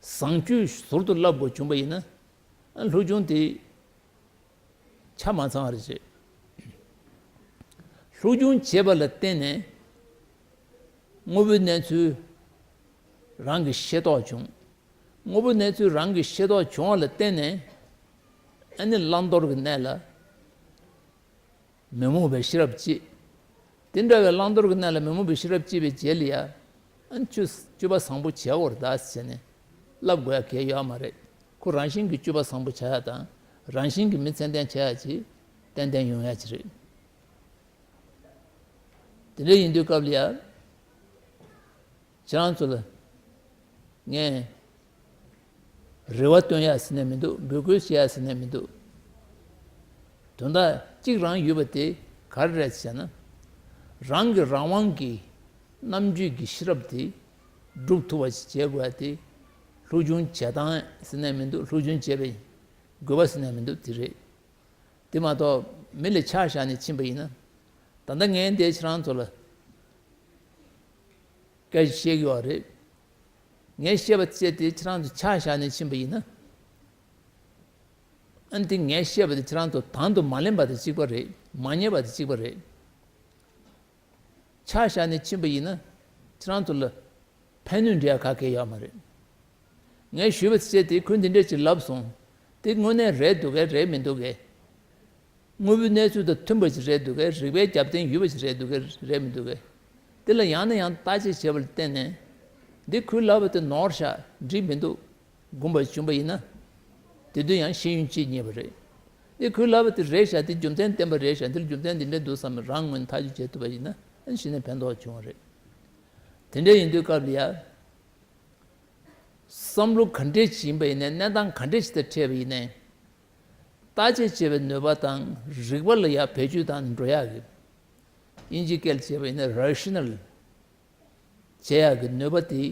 བཟང་སྤྱོད་ཟུར་དུ་བསླབ་དགོས་བྱུང་པ་ཡིན་ན། ཨ་ནི་སློབ་སྦྱོང་དེ་ཆ་མ་ཚང་བ་རེད་བྱས། སློབ་སྦྱོང་བྱས་པ་ལ་བརྟེན་ནས་དངོས་པོའི་གནས་ཚུལ་རང་གིས་ཤེས་རྟོགས་བྱུང་། དངོས་པོའི་གནས་ཚུལ་རང་གིས་ཤེས་རྟོགས་བྱུང་བ་ལ་བརྟེན་ནས། ཨ་ནི་བླང་དོར་གྱི་གནས་ལ་མི་རྨོངས་པའི་ཤེས་རབ་སྐྱེས། དེ་འདྲ་བའི་བླང་དོར་གྱི་གནས་ལ་མི་རྨོངས་པའི་ཤེས་རབ་སྐྱེས་པའི་རྗེས་ལ་ཡ། ཨ་ནི་སྤྱོད་སྤྱོད་པ་བཟང་པོ་བྱེད་དགོས་རེད་ད་ཟེར་ནས་བསླབ་དགོས་ཡ་གལ་ཡོད་མ་རེད། ཁོ་རང་བཞིན་གྱིས་སྤྱོད་པ་བཟང་པོ་བྱ་ཡ་དང་རང་བཞིན་གྱིས་མི་ཚད་ལྡན་བྱ་ཡ་ཅིག་ཏན་ཏན་ཡོང་ཡ་ཅིག་རེད། དེ་འདྲ་ཡིན་དུས་སྐབས་ལ་ཡ། ཁྱེད་རང་ཚོ་ལ་ངས་རེ་བ་བཏོན་ཡ་ཟེར་ནས་མི་འདུག་འབོད་སྐུལ་བྱེད་ཡ་ཟེར་ནས་མི་འདུག་དོན་དག་གཅིག་རང་ཡོད་པ་དེ་ག་རེ་རེད་ཟེར་ན། རང་གི་རང་དབང་གི་རྣམ་དཔྱོད་ཀྱི་ཤེས་རབ་དེ་སྒྲུབ་ཐུབ་པ་ཞིག་བྱེད་དགོས་ཡ་དེ། སློབ་སྦྱོང་བྱེད་སྟངས་ཟེར་ནས་མི་འདུག་སློབ་སྦྱོང་བྱེད་པའི་དགོས་པ་ཟེར་ནས་མི་འདུག་དེ་རེད། དེ་མ་གཏོགས་མི་ལ་ཆ་བཞག་ནས་ཕྱིན་པ་ཡིན་ན། ད་ལྟ་ངས་འདིར་ཁྱེད་རང་ཚོ་ལ་སྐད་ཆ་བཤད་ཀྱི་ཡོད་རེད། ངས་བཤད་པ་བྱས་ཏེ་ཁྱེད་རང་ཚོ་ཆ་བཞག་ནས་ཕྱིན་པ་ཡིན་ན། ཨ་ནི་དེ་ངས་བཤད་པ་དེ་ཁྱེད་རང་ཚོ་དང་དུ་མ་ལེན་པ་དང་གཅིག་པ་རེད། མ་ཉན་པ་དང་གཅིག་པ་རེད། ཆ་བཞག་ནས་ཕྱིན་པ་ཡིན་ན་ཁྱེད་རང་ཚོ་ལ་ཕན་གནོད་འདྲ་ག་གེ་ཡོད་མ་རེད། ངས་ཞུས་པ་བྱས་ཏེ་ཁོས་འདི་འདྲ་ཅིག་ལབ་སོང་། དེ་དངོས་གནས་རེད་འདུག་གས་རེད་མི་འདུག་གས། དངོས་པོའི་གནས་ཚུལ་དང་མཐུན་པ་ཞིག་རེད་འདུག་གས། རིགས་པའི་རྒྱབ་རྟེན་ཡོད་པ་ཞིག་རེད་འདུག་གས་རེད་མི་འདུག་གས། དེ་ལ་ཡང་ནས་ཡང་བརྟག་དཔྱད་བྱས་པ་ལ་བརྟེན་ནས། འདི་ཁོས་ལབ་པ་དེ་ནོར་ཤག་འགྲིག་མི་འདུག་དགོངས་པ་བྱུང་པ་ཡིན་ན། དེ་དུས་ཡང་ཤེས་ཡོན་སྐྱེས་ཉེས་པ་རེད། འདི་ཁོས་ལབ་པ་དེ་རེད་ཤག་འདི་རྒྱུ་མཚན་བསྟན་པ་རེད་ཤག་འདིར་རྒྱུ་མཚན་འདི་འདྲ་འདུག་བསམ་ནས་རང་ངོས་ནས་ཐག་གཅོད་བྱེད་ཐུབ་པ་ཡིན་ན། ཨ་ནི་གཞི་ནས་ཕན་ཐོགས་བྱུང་བ་རེད། དེ་འདྲ་ཡིན་དུས་སྐབས་ལ་ཡ། བསམ་བློ་ག་འདྲས་ཅིག་ཡིན་པ་ཡིན་ནའི་གནས་སྟངས་ག་འདྲས་ཅིག་དང་འཕྲད་པ་ཡིན་ནའི། བརྟག་དཔྱད་བྱེད་པའི་ནུས་པ་དང་རིག་པ་ལ་ཡང་བེད་སྤྱོད་དང་འགྲོ་ཡག་གི། དབྱིན་ཇིའི་སྐད་ལ་བྱས་པ་ཡིན་ན་རེ་ཤི་ནལ་བྱེད་ཡག་གི་ནུས་པ་དེ་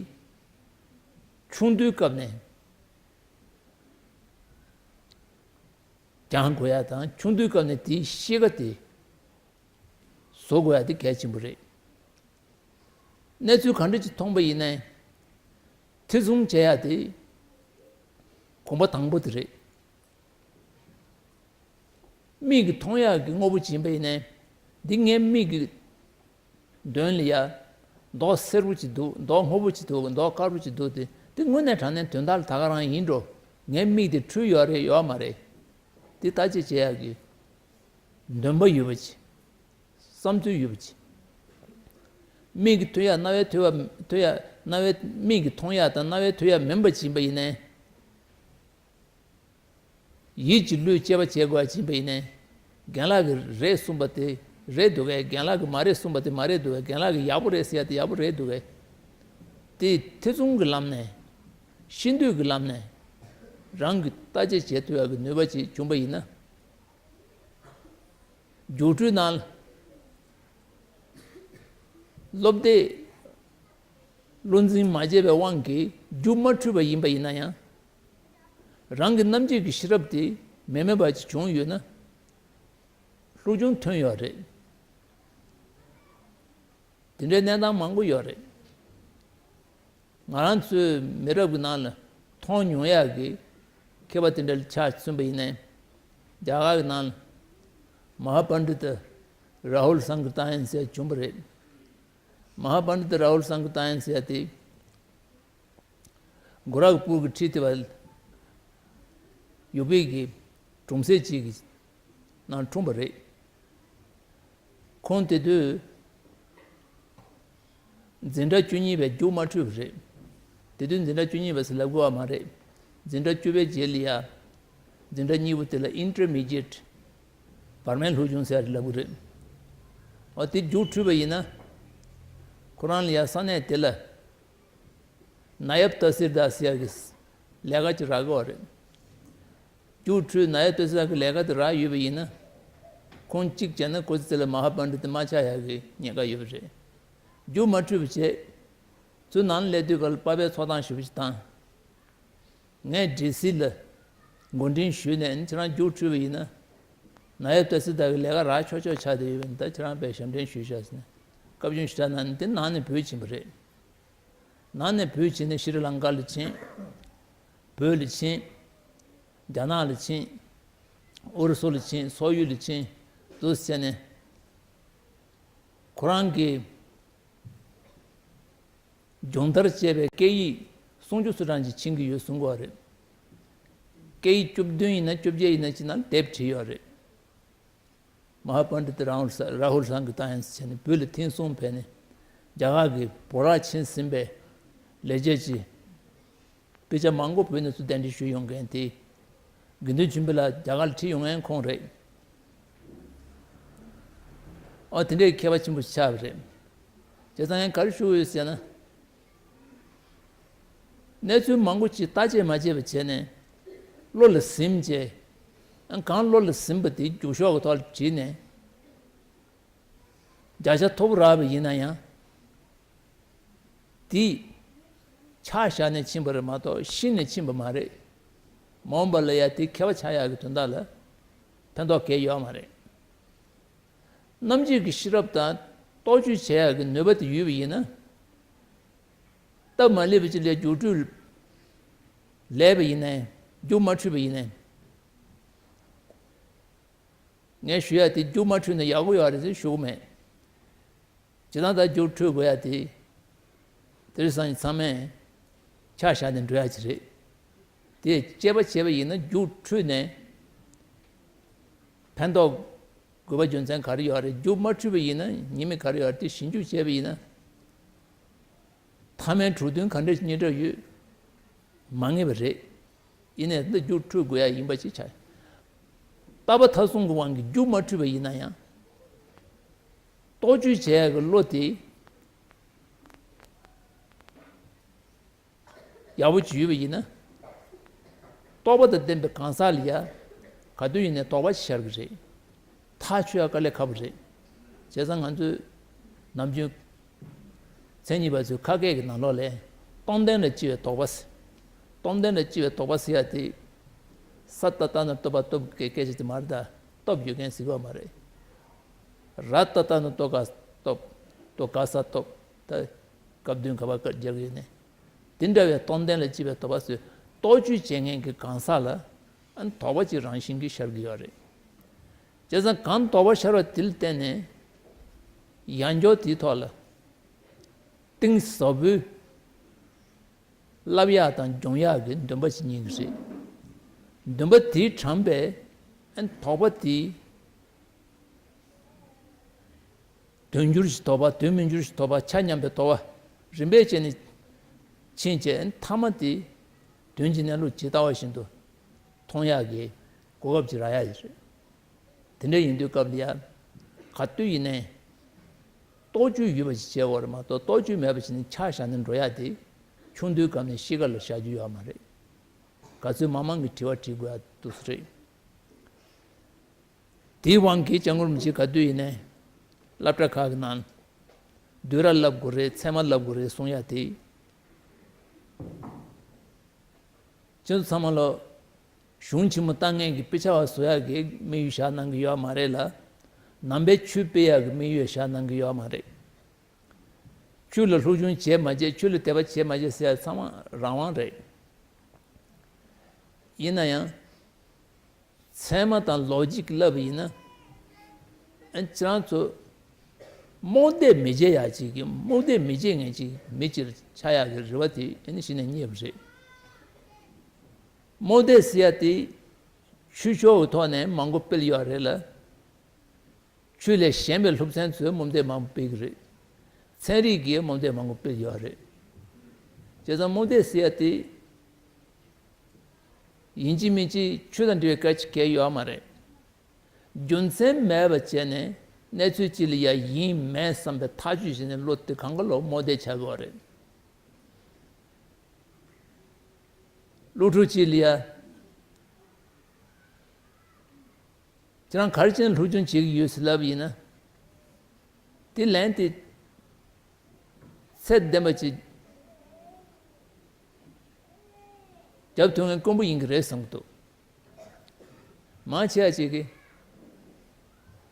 ཆུང་དུས་སྐབས་ནས་སྦྱང་དགོས་ཡག་དང་ཆུང་དུས་སྐབས་ནས་དེའི་གཤིས་ཀ་དེ་བཟོ་དགོས་ཡག་དེ་གལ་ཆེན་པོ་རེད། གནས་ཚུལ་ག་འདྲ་ཅིག་མཐོང་པ་ཡིན་ནའི། ཐེ་ཚོམ་བྱེད་ཡག་དེ་གོམ་པ་དང་པོ་དེ་རེད། མིག་གིས་མཐོང་ཡག་གི་དངོས་པོ་ཅིག་ཡིན་པ་ཡིན་ནའི། འདི་ངའི་མིག་གི་མདུན་ལ་ཡ། མདོག་སེར་པོ་ཅིག་འདུག་མདོག་སྔོ་པོ་ཅིག་འདུག་མདོག་དཀར་པོ་ཅིག་འདུག་དེ་དེ་དངོས་གནས་དྲང་གནས་དོན་དག་ལ་ད་ག་རང་ཡིན་འགྲོ། ངའི་མིག་དེ་འཁྲུལ་ཡོད་རེད་ཡོད་མ་རེད། དེ་བརྟག་དཔྱད་བྱེད་ཡག་གི་འདུན་པ་ཡོད་པ་ཅིག་བསམ་ཚུལ་ཡོད་པ་ཅིག་མིག་གིས་ཐོས་ཡག་རྣ་བས་ཐོས་པ་ཐོས་ཡག་རྣ་བས་མིག་གིས་མཐོང་ཡག་དང་རྣ་བས་ཐོས་ཡག་མིན་པ་ཅིག་ཡིན་པ་ཡིན་ནའི། ཡིད་ཀྱི་བློས་དཔྱད་པ་བྱེད་དགོས་པ་ཅིག་ཡིན་པ་ཡིན་ནའི། རྒན་ལགས་ཀྱིས་རེད་གསུངས་པ་དེ་རེད་འདུག་གས། རྒན་ལགས་ཀྱིས་མ་རེད་གསུངས་པ་དེ་མ་རེད་འདུག་གས། རྒན་ལགས་ཀྱིས་ཡག་པོ་རེད་ཟེར་ཡག་དེ་ཡག་པོ་རེད་འདུག་གས། དེ་ཐེ་ཚོམ་གྱི་ལམ་ནས། ཤེས་འདོད་ཀྱི་ལམ་ནས། རང་གིས་བརྟག་དཔྱད་བྱེད་ཐུབ་ཡག་གི་ནུས་པ་ཅིག་བྱུང་པ་ཡིན་ན། རྒྱུགས་སྤྲོད་ནང་སློབ་དེབ་བློ་འཛིན་མ་བྱས་པའི་དབང་གིས་རྒྱུགས་མ་འཕྲོད་པ་ཡིན་པ་ཡིན་ན་ཡང་། རང་གི་རྣམ་འབྱེད་ཀྱི་ཤེས་རབ་དེ་མེད་མེད་པ་ཅིག་བྱུང་ཡོད་ན། སློབ་སྦྱོང་ཐོན་ཡོད་རེད། དེ་འདྲའི་གནས་སྟངས་མང་པོ་ཡོད་རེད། ང་རང་ཚོའི་མི་རབས་ཀྱི་ནང་ལ་མཐོང་མྱོང་ཡག་གི་མཁས་པ་དེ་འདྲ་ལ་ཆ་མཚོན་པ་ཡིན་ནའི། རྒྱ་གར་གྱི་ནང་ལ་མ་ཧཱ་པཎྜི་ཏ་རཱ་ཧུལ་སངྐིརྟ་ཡན་ཟེར་བྱུང་བ་རེད། མ་ཧཱ་པཎྜི་ཏ་རཱ་ཧུལ་སངྐིརྟ་ཡན་ཟེར་དེ་གོ་རག་པུར་གྱི་ཁྲི་ཐི་བ་ཡུ་པི་གི་གྲོང་གསེབ་ཅིག་གི་ནང་འཁྲུངས་པ་རེད། ཁོང་དེ་དུས་འཛིན་གྲྭ་བཅུ་གཉིས་པའི་རྒྱུགས་མ་འཕྲོད་པ་རེད། དེ་དུས་འཛིན་གྲྭ་བཅུ་གཉིས་པ་ཟེར་ལབ་དགོས་པ་མ་རེད། འཛིན་གྲྭ་བཅུ་པའི་རྗེས་ལ་ཡ། འཛིན་གྲྭ་གཉིས་པ་དེ་ལ་ཨིན་ཊར་མི་ཌི་ཡེཊ། བར་མའི་སློབ་སྦྱོང་ཟེར་ལབ་གི་རེད། འོ་དེ་རྒྱུགས་འཕྲོད་པ་ཡིན་ན། ཁོ་རང་ལ་ཡ་ས་གནས་དེ་ལ། ནཱ་ཡབ་ཏ་སིར་དཱ་ཟེར་ཡག་གི་ལས་ཀ་ཅིག་རག་གི་ཡོད་རེད། རྒྱུགས་འཕྲུལ་ནཱ་ཡབ་ཏ་སིར་དཱ་གི་ལས་ཀ་དེ་རག་ཡོད་པ་ཡིན་ན། ཁོང་གཅིག་བྱས་ན་ཁོ་ཚོ་ཚེ་ལ་མ་ཧཱ་པཎྜི་ཏ་མ་ཆགས་ཡག་གི་ཉེན་ཁ་ཡོད་པ་རེད། རྒྱུགས་མ་འཕྲུལ་བ་བྱས། ཚུར་ནང་སླེབས་དུས་སྐབས་ལ་པ་ཕའི་ཚོགས་གཏམ་ཞུ་བ་ཞིག་བཏང་། ངས་ཌི་སི་ལ་མགོ་འདྲེན་ཞུས་ནས་ཁྱེད་རང་རྒྱུགས་འཕྲུལ་བ་ཡིན་ན། ནཱ་ཡབ་ཏ་སིར་དཱ་གི་ལས་ཀ་རག་ཆོག་ཆོག་ཆགས་བསྡད་ཡོད་པ་ཡིན་ད་ཁྱེད་རང་པས་ཞབས་འདྲེན་ཞུས་ཤག་ཟེར་ནས་བཀའ་བཀྱོན་ཞུ་དག་གནང་ནས་དེ་ནང་ནས་བུད་ཕྱིན་པ་རེད། ནང་ནས་བུད་ཕྱིན་ནས་ཤྲི་ལང་ཀ་ལ་ཕྱིན། བོད་ལ་ཕྱིན། རྒྱ་ནག་ལ་ཕྱིན། ཨུ་རུ་སུ་ལ་ཕྱིན། སོག་ཡུལ་ལ་ཕྱིན། འདུག་སེ་བྱས་ནས། ཁོ་རང་གི་སྦྱོང་བརྡར་བྱས་པའི་སྐད་ཡིག་སུམ་ཅུ་སོ་གྲངས་ཅིག་ཕྱིན་གྱི་ཡོད་གསུང་གི་ཡོད་རེད། སྐད་ཡིག་བཅུ་བདུན་ཡིན་ན་བཅོ་བརྒྱད་ཡིན་ན་ཅིག་ནང་དེབ་བྲིས་ཡོད་རེད། མ་ཧཱ་པཎྜི་ཏ་རཱ་ཧུལ་ས་རཱ་ཧུལ་སང་གི་ཏཱ་ཡན་ཟེར་ནས་བོད་ལ་ཐེངས་གསུམ་ཕེབས་ནས་རྒྱ་གར་གྱི་བོད་ར་ཆེན་ཟིན་པའི་ལས་བྱེད་ཅིག་དཔེ་ཆ་མང་པོ་བོད་ནས་ཚུར་གདན་འདྲེན་ཞུས་ཡོང་མཁན་དེ། དགེ་འདུན་ཆོས་འཕེལ་ལགས་རྒྱ་གར་ལ་ཁྲིད་ཡོང་མཁན་ཁོང་རེད། ཨ་དེ་འདྲའི་མཁས་པ་ཆེན་པོ་ཆགས་པ་རེད། བྱས་ཙང་ངས་ག་རེ་ཞུ་དགོས་ཡོད་ཟེར་ན། གནས་ཚུལ་མང་པོ་ཅིག་བརྟག་དཔྱད་མ་བྱས་པ་བྱས་ནས་བློ་ལ་ཟིན་བྱས། ཨ་གང་བློ་ལ་ཟིན་པ་དེ་རྒྱུགས་ཤོག་གི་ཐོག་ལ་བྲིས་ནས། བརྒྱ་ཆ་མཐོ་པོ་རག་པ་ཡིན་ན་ཡང་། དེ་ཆ་བཞག་ནས་ཕྱིན་པ་རེད་མ་གཏོགས་ཤི་ནས་ཕྱིན་པ་མ་རེད། མ་འོངས་པ་ལ་ཡ་དེ་མཁས་པ་ཆགས་ཡག་གི་དོན་དག་ལ་ཕན་ཐོགས་གང་ཡང་ཡོད་མ་རེད། རྣམ་འབྱེད་ཀྱི་ཤེས་རབ་དང་རྟོག་དཔྱོད་བྱེད་ཡག་གི་ནུས་པ་དེ་ཡོད་པ་ཡིན་ན། སྟབས་མ་ལེགས་པ་ཅིག་ལ་རྒྱུགས་འཕྲུལ་ལས་པ་ཡིན་ནའི་རྒྱུགས་མ་འཕྲུལ་བ་ཡིན་ནའི། ངས་ཞུ་ཡ་དེ་རྒྱུགས་མ་འཕྲུལ་ན་ཡག་པོ་ཡོད་རེད་ཟེར་ཞུ་གི་མེད། སྤྱིར་བཏང་ད་རྒྱུགས་འཕྲུལ་དགོས་ཡ་དེ། དེ་རིང་སང་ཉིན་ཚང་མས་ཆ་བཞག་ནས་འགྲོ་ཡ་ཅིག་རེད། དེ་དཔྱད་པ་བྱས་པ་ཡིན་ན་རྒྱུགས་འཕྲུལ་ནས་ཕན་ཐོགས་དགོས་པ་རྒྱུ་མཚན་ག་རེ་ཡོད་རེད། རྒྱུགས་མ་འཕྲུལ་བ་ཡིན་ན་ཉེས་དམིགས་ག་རེ་ཡོད་རེད་དེ་ཞིབ་འཇུག་བྱས་པ་ཡིན་ན། མཐའ་མའི་གྲུབ་དོན་ག་འདྲ་ཞིག་རྙེད་གྲབས་ཡོད། མ་ངེས་པ་རེད། ཡིན་ནའི་འདི་རྒྱུགས་འཕྲུལ་དགོས་ཡ་ཡིན་པ་ཅིག་ཆགས། ལྟ་བ་མཐའ་གསུམ་གྱི་དབང་གིས་རྒྱུགས་མ་འཕྲུལ་བ་ཡིན་ན་ཡང་། རྟོག་དཔྱོད་བྱེད་ཡ་གི་བློ་དེ་ཡག་པོ་ཅིག་ཡོད་པ་ཡིན་ན། རྟོགས་པ་དང་ལྡན་པའི་གང་ཟག་ལ་ཡ། ག་དུས་ཡིན་ནའི་དོགས་པ་ཅིག་ཤར་གི་རེད། ཐག་ཆོད་ཡ་དཀའ་ལས་ཁག་པོ་རེད། བྱས་ཙང་ང་ཚོས་ནམ་རྒྱུན་མཚན་ཉིད་པ་ཚོའི་ཁ་སྐད་ཀྱི་ནང་ལོགས་ལ་སྟོང་ལྡན་ལ་སྤྱི་བའི་དོགས་པ་ཟེར། སྟོང་ལྡན་ལ་སྤྱི་བའི་དོགས་པ་ཟེར་ཡ་དེ། ས་ཏ་ཏ་ན་སྟོ་བ་སྟོབས་ཀྱི་སྐད་ཆ་དེ་མ་རེད་ད། སྟོབས་ཡོད་མཁན་ཟེར་གི་ཡོད་མ་རེད། ར་ཏ་ཏ་ན་སྟོ་ག་སྟོབས། སྟོ་ག་ས་སྟོབས། ད་སྐབས་བསྟུན་ག་བ་སྐབས་སྦྱར་གི་ཡོད་ནས། དེ་འདྲ་བའི་སྟོང་ལྡན་ལ་སྤྱི་བའི་དོགས་པ་ཟེར། རྟོག་དཔྱོད་བྱེད་མཁན་གྱི་གང་ཟག་ལ་ཨ་ནི་དོགས་པ་ཅིག་རང་བཞིན་གྱིས་ཤར་གྱི་ཡོད་རེད། བྱས་ཙང་གང་དོགས་པ་ཤར་བ་དེ་ལ་བརྟེན་ནས་ཡང་བསྐྱར་དེའི་ཐོག་ལ་གཏིང་ཟབ་པོའི་བསླབ་ཡག་དང་སྦྱོང་ཡག་གི་འདུན་པ་ཅིག་རྙེད་ཀྱི་རེད། འདུན་པ་དེའི་དྲངས་པས་ཨ་ནི་དོགས་པ་དེ། དོན་འགྱུར་གྱི་དོགས་པ། དོན་མི་འགྱུར་གྱི་དོགས་པ། ཆ་མཉམ་པའི་དོགས་པ། རིམ་པས་བྱས་ནས་ཕྱིན་བྱས་མཐའ་མ་དེ་དོན་གྱི་གནས་ལུགས་ཇི་ལྟ་བ་བཞིན་དུ་མཐོང་ཡག་གི་གོ་སྐབས་ཅིག་རག་ཡག་ཡོད་རེད། དེ་འདྲ་ཡིན་དུས་སྐབས་ལ་ཡ། ག་དུས་ཡིན་ནའི་རྟོག་དཔྱོད་ཡོད་པ་ཞིག་བྱེད་དགོས་རེད་མ་གཏོགས་རྟོག་དཔྱོད་མེད་པ་ཞིག་ནི་ཆ་བཞག་ནས་འགྲོ་ཡག་དེ་ཆུང་དུས་སྐབས་ནས་གཤིས་ཀ་ལ་བཞག་རྒྱུ་ཡོད་མ་རེད། ག་ཚོད་མང་མང་གིས་དྲི་བ་དྲི་དགོས་ཡག་འདུག་སེ་རེད། དེའི་དབང་གིས་སྐྱབས་མགོན་རིན་པོ་ཆེ་ག་དུས་ཡིན་ནའི་སློབ་གྲྭ་ཁག་གི་ནང་བསྡུས་གྲྭ་བསླབ་དགོས་རེད། ཚད་མ་བསླབ་དགོས་རེད་གསུང་ཡ་དེ། ཁྱེད་ཚོ་ཚང་མ་ལོ་གཞུང་ཆེན་མོ་ལྟ་མཁན་གྱི་དཔེ་ཆ་བ་བཟོ་ཡག་གི་དམིགས་ཡུལ་བཞག་གནང་གི་ཡོད་མ་རེད་ལ། ནང་པའི་ཆོས་སྤེལ་ཡག་གི་དམིགས་ཡུལ་བཞག་གནང་གི་ཡོད་མ་རེད། ཆོས་ལ་སློབ་སྦྱོང་བྱས་མ་བྱས། ཆོས་ལ་དད་པ་བྱས་མ་བྱས་ཟེར་ཡ་ཚང་མ་རང་དབང་རེད། ཡིན་ན་ཡང་། ཚད་མ་དང་ལོ་ཇིག་བསླབ་པ་ཡིན་ན། ཨ་ཁྱེད་རང་ཚོ་རྨོངས་དད་མི་བྱེད་ཡག་ཅིག་གི་རྨོངས་དད་མི་བྱེད་མཁན་ཅིག་མི་ཅིག་ཆགས་ཡག་གི་རེ་བ་དེ་ཨ་ནི་གཞི་ནས་རྙེད་པ་རེད། རྨོངས་དད་ཟེར་ཡ་དེ་ཆོས་ཕྱོགས་ཀྱི་ཐོག་ནས་མང་པོ་སྤེལ་ཡོད་རེད་ལ། ཆོས་ལས་གཞན་པའི་སློབ་ཚན་ཚོས་རྨོངས་དད་མང་པོ་སྤེལ་གྱི་རེད། ཚན་རིག་གིས་རྨོངས་དད་མང་པོ་སྤེལ་ཡོད་རེད། བྱས་ཙང་རྨོངས་དད་ཟེར་ཡ་དེ། ཡིན་གཅིག་མིན་གཅིག་ཆོས་དང་འབྲེལ་བའི་སྐད་ཆ་གང་ཡང་ཡོད་མ་རེད། རྒྱུ་མཚན་མེད་པ་བྱས་ནས་གནས་ཚུལ་གཅིག་ལ་ཡ་ཡིན་མིན་བསམ་པའི་ཐག་གཅོད་བྱས་ནས་བློ་དེ་གང་ག་ལོག་རྨོངས་དད་ཆགས་ཀྱི་ཡོད་རེད། སློབ་ཕྲུག་ཅིག་ལ་ཡ། ཁྱེད་རང་ག་རེ་བྱས་ནས་སློབ་སྦྱོང་བྱེད་ཀྱི་ཡོད་ཟེར་ལབ་པ་ཡིན་ན། དེ་ལན་དེ་ཚད་ལྡན་པ་ཅིག་རྒྱབ་ཐུབ་མཁན་དཀོན་པོ་ཡིན་གྱི་རེད་བསམ་གྱི་འདུག་མང་ཆེ་བ་ཅིག་གིས་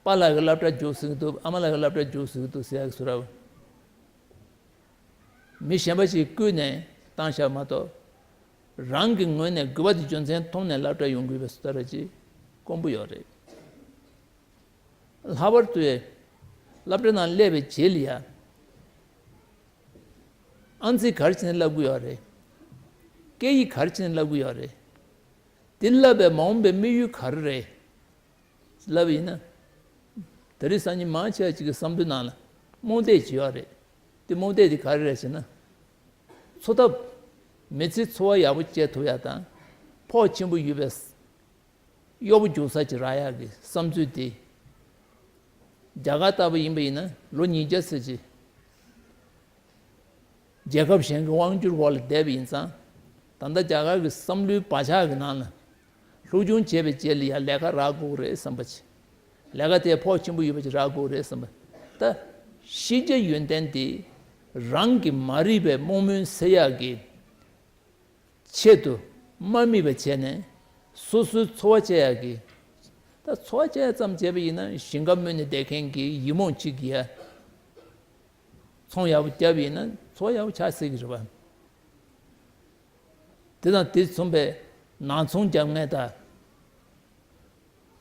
པཱ་ལགས་ཀྱི་སློབ་གྲྭ་རྒྱུགས་ཟེར་གྱི་འདུག་ཨ་མ་ལགས་ཀྱི་སློབ་གྲྭ་རྒྱུགས་ཟེར་གྱི་འདུག་ཟེར་ཡག་གི་བཟོ་འདྲ། མི་གཞན་པ་ཞིག་བསྐུལ་ནས་བཏང་བཞག་མ་གཏོགས། རང་གི་ངོས་ནས་དགོས་པ་དེ་རྒྱུ་མཚན་མཐོང་ནས་སློབ་གྲྭ་ཡོང་དགོས་པའི་བཟོ་ལྟ་ར་ཅིག་དཀོན་པོ་ཡོད་རེད། ལྷག་པར་དུ་སློབ་གྲྭ་ནང་སླེབས་པའི་རྗེས་ལ་ཡ། ཨང་རྩིས་ག་རེ་བྱས་ནས་བསླབ་ཀྱི་ཡོད་རེད། སྐད་ཡིག་ག་རེ་བྱས་ནས་བསླབ་ཀྱི་ཡོད་རེད། དེ་བསླབ་པའི་མ་འོངས་པའི་དམིགས་ཡུལ་ག་རེ་རེད། ལབ་ཡིན་ན། དེ་རིང་སང་ཉིན་མང་ཆེ་བ་ཅིག་གི་བསམ་བློའི་ནང་ལ་རྨོངས་དད་ཅིག་ཡོད་རེད། དེ་རྨོངས་དད་དེ་ག་རེ་རེད་ཟེར་ན། འཚོ་ཐབས། མི་ཚེ་འཚོ་བ་ཡག་པོ་སྐྱེལ་ཐུབ་ཡག་དང་། ཕོགས་ཆེན་པོ་ཡོད་པའི་གཡོག་པོ་རྒྱུག་ས་ཅིག་རག་ཡག་གི་བསམ་ཚུལ་དེ། རྒྱ་གར་ལྟ་བུ་ཡིན་པ་ཡིན་ན་ལོ་ཉིས་བརྒྱ་ཙམ་ཅིག་རྒྱལ་ཁབ་གཞན་གྱི་དབང་སྒྱུར་འོག་ལ་བསྡད་པ་ཡིན་ཙང་། ད་ལྟ་རྒྱ་གར་གྱི་བསམ་བློའི་བག་ཆགས་ཀྱི་ནང་ལ། སློབ་སྦྱོང་བྱས་པའི་རྗེས་ལ་ཡང་ལས་ཀ་རག་དགོས་རེད་བསམ་པ་ཅིག་ལས་ཀ་དེ་ཕོགས་ཆེན་པོ་ཡོད་པ་ཅིག་རག་དགོས་རེད་བསམ་པ། ད་ཤེས་བྱ་ཡོན་ཏན་དེ་རང་གི་མ་རིག་པའི་རྨོངས་མུན་སེལ་ཡག་གི་ཆེད་དུ་མ་དམིགས་པ་བྱས་ནས་སོ་སོའི་འཚོ་བ་སྐྱེལ་ཡག་གི། ད་འཚོ་བ་སྐྱེལ་ཡག་ཙམ་བྱས་པ་ཡིན་ན་ཞིང་ཁ་རྨོས་ནས་བསྡད་མཁན་གྱི་ཡིག་རྨོངས་གཅིག་གིས་ཡ། ཚོང་ཡག་པོ་བརྒྱབ་ཡིན་ན་འཚོ་བ་ཡག་པོ་ཆགས་སྲིད་ཀྱི་རེད་པ། དེ་དང་དེ་མཚུངས་པའི་ནང་ཚོང་རྒྱག་མཁན་དང་།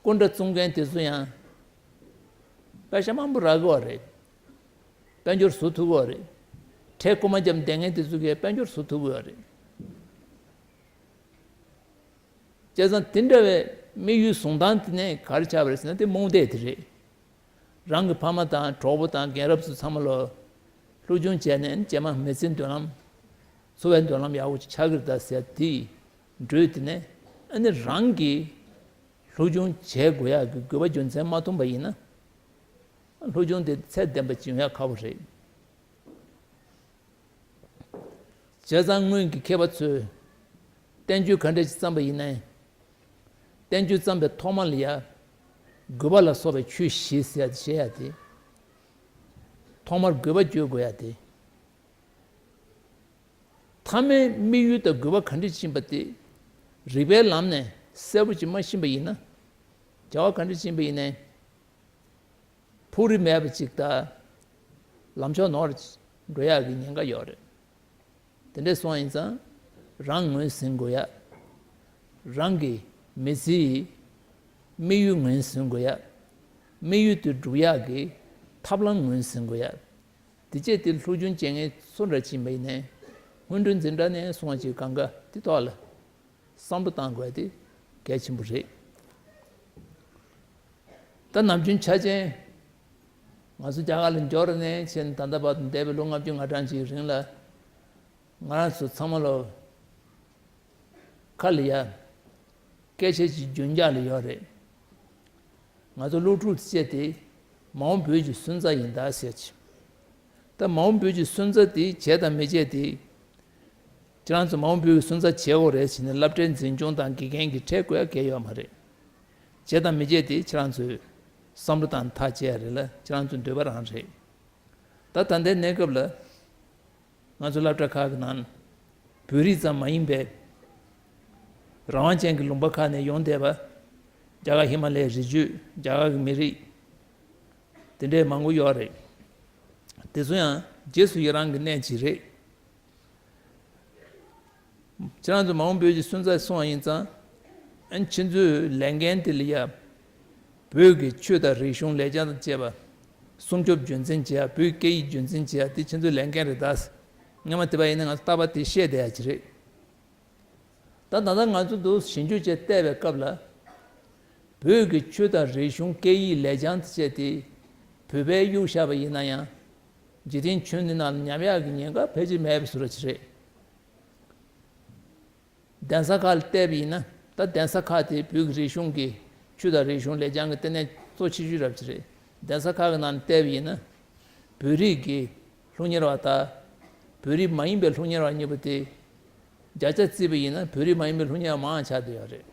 སྐུ་འདྲ་བཙོང་མཁན་དེ་ཚོ་ཡང་པེ་ཤ་མང་པོ་རག་གི་ཡོད་རེད། དཔལ་འབྱོར་བཟོ་ཐུབ་ཀྱི་ཡོད་རེད། ཁྲལ་རྐུ་མ་བརྒྱབ་བསྡད་མཁན་དེ་ཚོ་གིས་དཔལ་འབྱོར་བཟོ་ཐུབ་ཀྱི་ཡོད་རེད། བྱས་ཙང་དེ་འདྲ་བའི་དམིགས་ཡུལ་བཟུང་སྟངས་དེ་ནས་ག་རེ་ཆགས་པ་རེད་ཟེར་ན་དེ་རྨོངས་དད་དེ་རེད། རང་གི་ཕ་མ་དང་གྲོགས་པོ་དང་རྒན་རབས་ཚོ་ཚང་མ་ལོ། སློབ་སྦྱོང་བྱས་ནས་རྗེས་མ་མི་ཚེའི་མདུན་ལམ། འཚོ་བའི་མདུན་ལམ་ཡག་པོ་ཆགས་ཀྱི་རེད་ད་ཟེར་དེ་འགྲོས་དེ་ནས་ཨ་ནི་རང་གིས་སློབ་སྦྱོང་བྱེད་དགོས་ཡག་གི་དགོས་པ་རྒྱུ་མཚན་མ་མཐོང་པ་ཡིན་ན། སློབ་སྦྱོང་དེ་ཚད་ལྡན་པ་ཅིག་ཡོང་ཡག་ཁག་པོ་རེད། བྱས་ཙང་སྔོན་གྱི་མཁས་པ་ཚོས་བསྟན་བཅོས་ག་འདྲ་ཞིག་བརྩམས་པ་ཡིན་ནའི། བསྟན་བཅོས་བརྩམས་པའི་ཐོག་མ་ལ་ཡ། དགོས་པ་ལ་སོགས་པའི་ཆོས་བཞི་ཟེར་ཡ་དེ་བཤད་ཡ་དེ། ཐོག་མར་དགོས་པ་བརྗོད་དགོས་ཡ་དེ། མཐའ་མའི་དམིགས་ཡུལ་དང་དགོས་པ་ག་འདྲ་ཞིག་ཡིན་པ་དེ། རིགས་པའི་ལམ་ནས་གསལ་པོ་ཅིག་མ་ཤེས་པ་ཡིན་ན། བྱ་བ་ག་འདྲ་ཞིག་ཡིན་པ་ཡིན་ནའི། ཕུགས་རེ་མེད་པ་ཅིག་དང་། ལམ་ཕྱོགས་ནོར་འགྲོ་ཡག་གི་ཉེན་ཁ་ཡོད་རེད། དེ་འདྲ་སོང་ཡིན་ཙང་། རང་ངོས་ཟིན་དགོས་ཡ། རང་གི་མི་ཚེའི་དམིགས་ཡུལ་ངོས་ཟིན་དགོས་ཡ། དམིགས་ཡུལ་དེ་སྒྲུབ་ཡག་གི་ཐབས་ལམ་ངོས་ཟིན་དགོས་ཡ། དེ་བྱས་དེ་སློབ་སྦྱོང་བྱེད་མཁན་སུ་འདྲ་ཅིག་ཡིན་པ་ཡིན་ནའི། སྔོན་འགྲོ་འཛིན་གྲྭ་ནས་སོང་བ་ཅིག་གང་ག་དེ་ཐོག་ལ། བསམ་བློ་བཏང་དགོས་དེ་གལ་ཆེན་པོ་རེད། ད་ནམ་རྒྱུན་ཆ་ཅན། ང་ཚོ་རྒྱ་གར་ལ་འབྱོར་ནས་ཕྱིན་ད་ལྟ་བར་དུ་འདས་པའི་ལོ་ལྔ་བཅུ་ང་གྲངས་ཀྱི་རིང་ལ། ང་རང་ཚོ་ཚང་མ་ལོ། ཁ་ལ་ཡ། སྐད་ཆ་ཅིག་རྒྱུན་འཇགས་ལ་ཡོད་རེད། ང་ཚོ་སློབ་ཕྲུག་བཅས་ཏེ། མ་འོངས་བོད་ཀྱི་སོན་རྩ་ཡིན་ད་ཟེར་གྱི། ད་མ་འོངས་བོད་ཀྱི་སོན་རྩ་དེ་བྱས་དང་མི་བྱས་དེ། ཁྱེད་རང་ཚོ་མ་འོངས་བོད་ཀྱི་སོན་རྩ་བྱེད་དགོས་རེད་ཟེར་ནས་སློབ་གྲྭའི་འཛིན་སྐྱོང་དང་དགེ་རྒན་གྱིས་ཁྲལ་དགོས་ཡ་གང་ཡང་ཡོད་མ་རེད། བྱས་དང་མི་བྱས་དེ་ཁྱེད་རང་ཚོས་བསམ་བློ་བཏང་ཐག་བཅད་ཡ་རེད་ལ་ཁྱེད་རང་ཚོའི་འདོད་པ་རང་རེད། ད་ད་ལྟའི་གནས་སྐབས་ལ། ང་ཚོ་སློབ་གྲྭ་ཁག་གི་ནང་། བོད་རིགས་ཙམ་མ་ཡིན་པའི། རང་དབང་ཅན་གྱི་ལུང་པ་ཁག་ནས་ཡོང་བསྡད་པ། རྒྱ་གར་ཧི་མ་ལའི་རི་རྒྱུད་རྒྱ་གར་གྱི་མི་རིགས། དེ་འདྲའི་མང་པོ་ཡོད་རེད། དེ་ཚོ་ཡང་རྗེས་སུ་ཡི་རང་གི་གནས་ཅིག་རེད། ཁྱེད་རང་ཚོ་མ་འོངས་བོད་ཀྱི་སོན་རྩ་སོང་བ་ཡིན་ཙང་། ཨ་ནི་ཁྱེད་ཚོའི་ལས་འགན་དེ་ལ་ཡ། བོད་ཀྱི་ཆོས་དང་རིག་གཞུང་ལེགས་བྱང་དང་བཅས་པ། སྲུང་སྐྱོབ་རྒྱུན་འཛིན་བྱེད་ཡ་བོད་སྐད་ཡིག་རྒྱུན་འཛིན་བྱེད་ཡ་དེ་ཁྱེད་ཚོའི་ལས་འགན་རེད་ད། སྔོན་མ་དེ་བ་ཡིན་ན་ང་ཚོ་རྟག་པར་དེ་བཤད་བསྡད་ཡ་ཅིག་རེད། ད་ད་ལྟ་ང་ཚོ་འདུག་ཞིབ་འཇུག་བྱས་བལྟས་པའི་སྐབས་ལ། བོད་ཀྱི་ཆོས་དང་རིག་གཞུང་སྐད་ཡིག་ལེགས་བྱང་དེ་བྱས་ཏེ། བོད་པའི་གཡུག་བཞག་པ་ཡིན་ན་ཡང་། འཇིག་རྟེན་ཁྱོན་འདི་ནང་ལ་ཉམས་ཡག་གི་ཉེན་ཁ་ཕལ་ཆེར་མེད་པའི་བཟོ་འདྲ་ཅིག་རེད། གདན་ས་ཁག་ལ་བལྟས་པ་ཡིན་ན། ད་གདན་ས་ཁག་དེ་བོད་ཀྱི་རིག་གཞུང་གི་ཆོས་དང་རིག་གཞུང་ལེགས་བྱང་གི་ལྟེ་གནས་གཙོ་ཆེ་ཤོས་རབ་ཅིག་རེད། གདན་ས་ཁག་གི་ནང་ལ་བལྟས་པ་ཡིན་ན། བོད་རིགས་ཀྱི་སློབ་གཉེར་བ་དང་། བོད་རིགས་མ་ཡིན་པའི་སློབ་གཉེར་བ་གཉིས་པོ་དེ། བརྒྱ་ཆ་བརྩིས་པ་ཡིན་ན་བོད་རིགས་མ་ཡིན་པའི་སློབ་གཉེར་མང་ཆགས་བསྡད་ཡོད་རེད།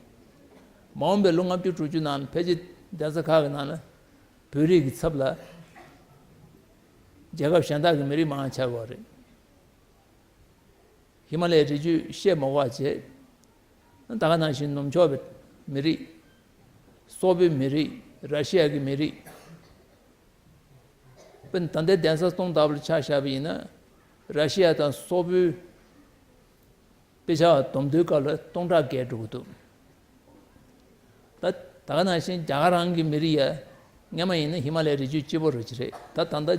མ་འོངས་པའི་ལོ་ལྔ་བཅུ་དྲུག་ཅུ་ནང་ལ་ཕལ་ཆེར་གདན་ས་ཁག་གི་ནང་ལ་བོད་རིགས་ཀྱི་ཚབ་ལ་རྒྱལ་ཁབ་གཞན་དག་གི་མི་རིགས་མང་ཆགས་ཀྱི་ཡོད་རེད། ཧི་མ་ལའི་རི་རྒྱུད་བཤད་མ་དགོས་པ་བྱས། ད་ག་ནང་བཞིན་ནུབ་ཕྱོགས་པའི་མི་རིགས། སོག་པོའི་མི་རིགས། ར་ཤི་ཡ་གི་མི་རིགས། དཔེར་ན་ད་ལྟའི་གདན་ས་སྟོང་ལྟ་བུར་ཆ་བཞག་པ་ཡིན་ན། ར་ཤི་ཡ་དང་སོག་པོའི་དཔེ་ཆ་བསྡོམས་དུས་སྐབས་ལ་སྟོང་ཕྲག་བརྒལ་འགྲོ་གི་འདུག་ད་ད་ག་ནང་བཞིན་རྒྱ་གར་རང་གི་མི་རིགས་ཡ། སྔན་མ་ཡིན་ན་ཧི་མ་ལའི་རི་རྒྱུད་སྤྱི་བོ་རུ་ཅི་རེད། ད་ད་ལྟ་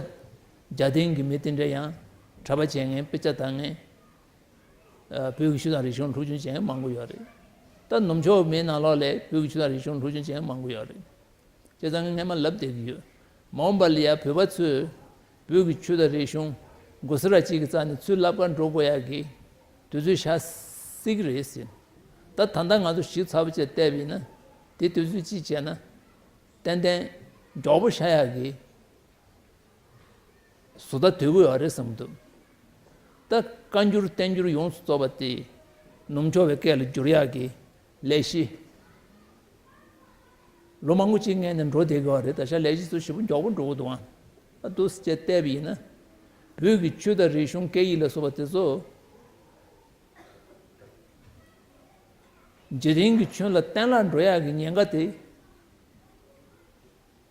རྒྱ་དེང་གི་མི་དེ་འདྲ་ཡང་གྲྭ་པ་བྱེད་མཁན། དཔེ་ཆ་ལྟ་མཁན། ཨ། བོད་ཀྱི་ཆོས་དང་རིག་གཞུང་སློབ་སྦྱོང་བྱེད་མཁན་མང་པོ་ཡོད་རེད། ད་ནུབ་ཕྱོགས་མིའི་ནང་ལོགས་ལ་བོད་ཀྱི་ཆོས་དང་རིག་གཞུང་སློབ་སྦྱོང་བྱེད་མཁན་མང་པོ་ཡོད་རེད། བྱས་ཙང་ངས་སྔན་མ་ལབ་བསྡད་ཀྱི་ཡོད། མ་འོངས་པ་ལ་ཡ་བོད་པ་ཚོས་བོད་ཀྱི་ཆོས་དང་རིག་གཞུང་མགོ་སེར་བ་གཅིག་གི་རྩ་ནས་ཚུར་བསླབ་གར་འགྲོ་དགོས་ཡག་གི་དུས་ཚོད་ཤར་སྲིད་ཀྱི་རེད་ཟེར། ད་ད་ལྟ་ང་ཚོ་ཞིབ་ཚགས་པོ་བྱས་བལྟས་པ་ཡིན་ན། དེ་དུས་ཚོད་གཅིག་བྱས་ན་ཏན་ཏན་མགྱོགས་པོ་ཤར་ཡག་གི་བཟོ་ལྟ་དོད་པོ་ཡོད་རེད་བསམ་གྱི་འདུག་ད་བཀའ་འགྱུར་བསྟན་འགྱུར་ཡོངས་སུ་རྫོགས་པ་དེ་ནུབ་ཕྱོགས་པའི་སྐད་ལ་བསྒྱུར་ཡག་གི་ལས་གཞི། ལོ་མང་པོ་ཅིག་སྔོན་ནས་འགྲོ་བསྡད་ཀྱི་ཡོད་རེད། ད་ཆ་ལས་གཞི་ཚོ་ཞེ་པོ་མགྱོགས་པོ་འགྲོ་གི་འདུག་ཨང་། ད་འདུག་སེ་བྱས་བལྟས་པ་ཡིན་ན། བོད་ཀྱི་ཆོས་དང་རིག་གཞུང་སྐད་ཡིག་ལ་སོགས་པ་དེ་ཚོ་འཇིག་རྟེན་གྱི་ཁྱོན་ལ་བརྟན་བརླག་འགྲོ་ཡག་གི་ཉེན་ཁ་དེ།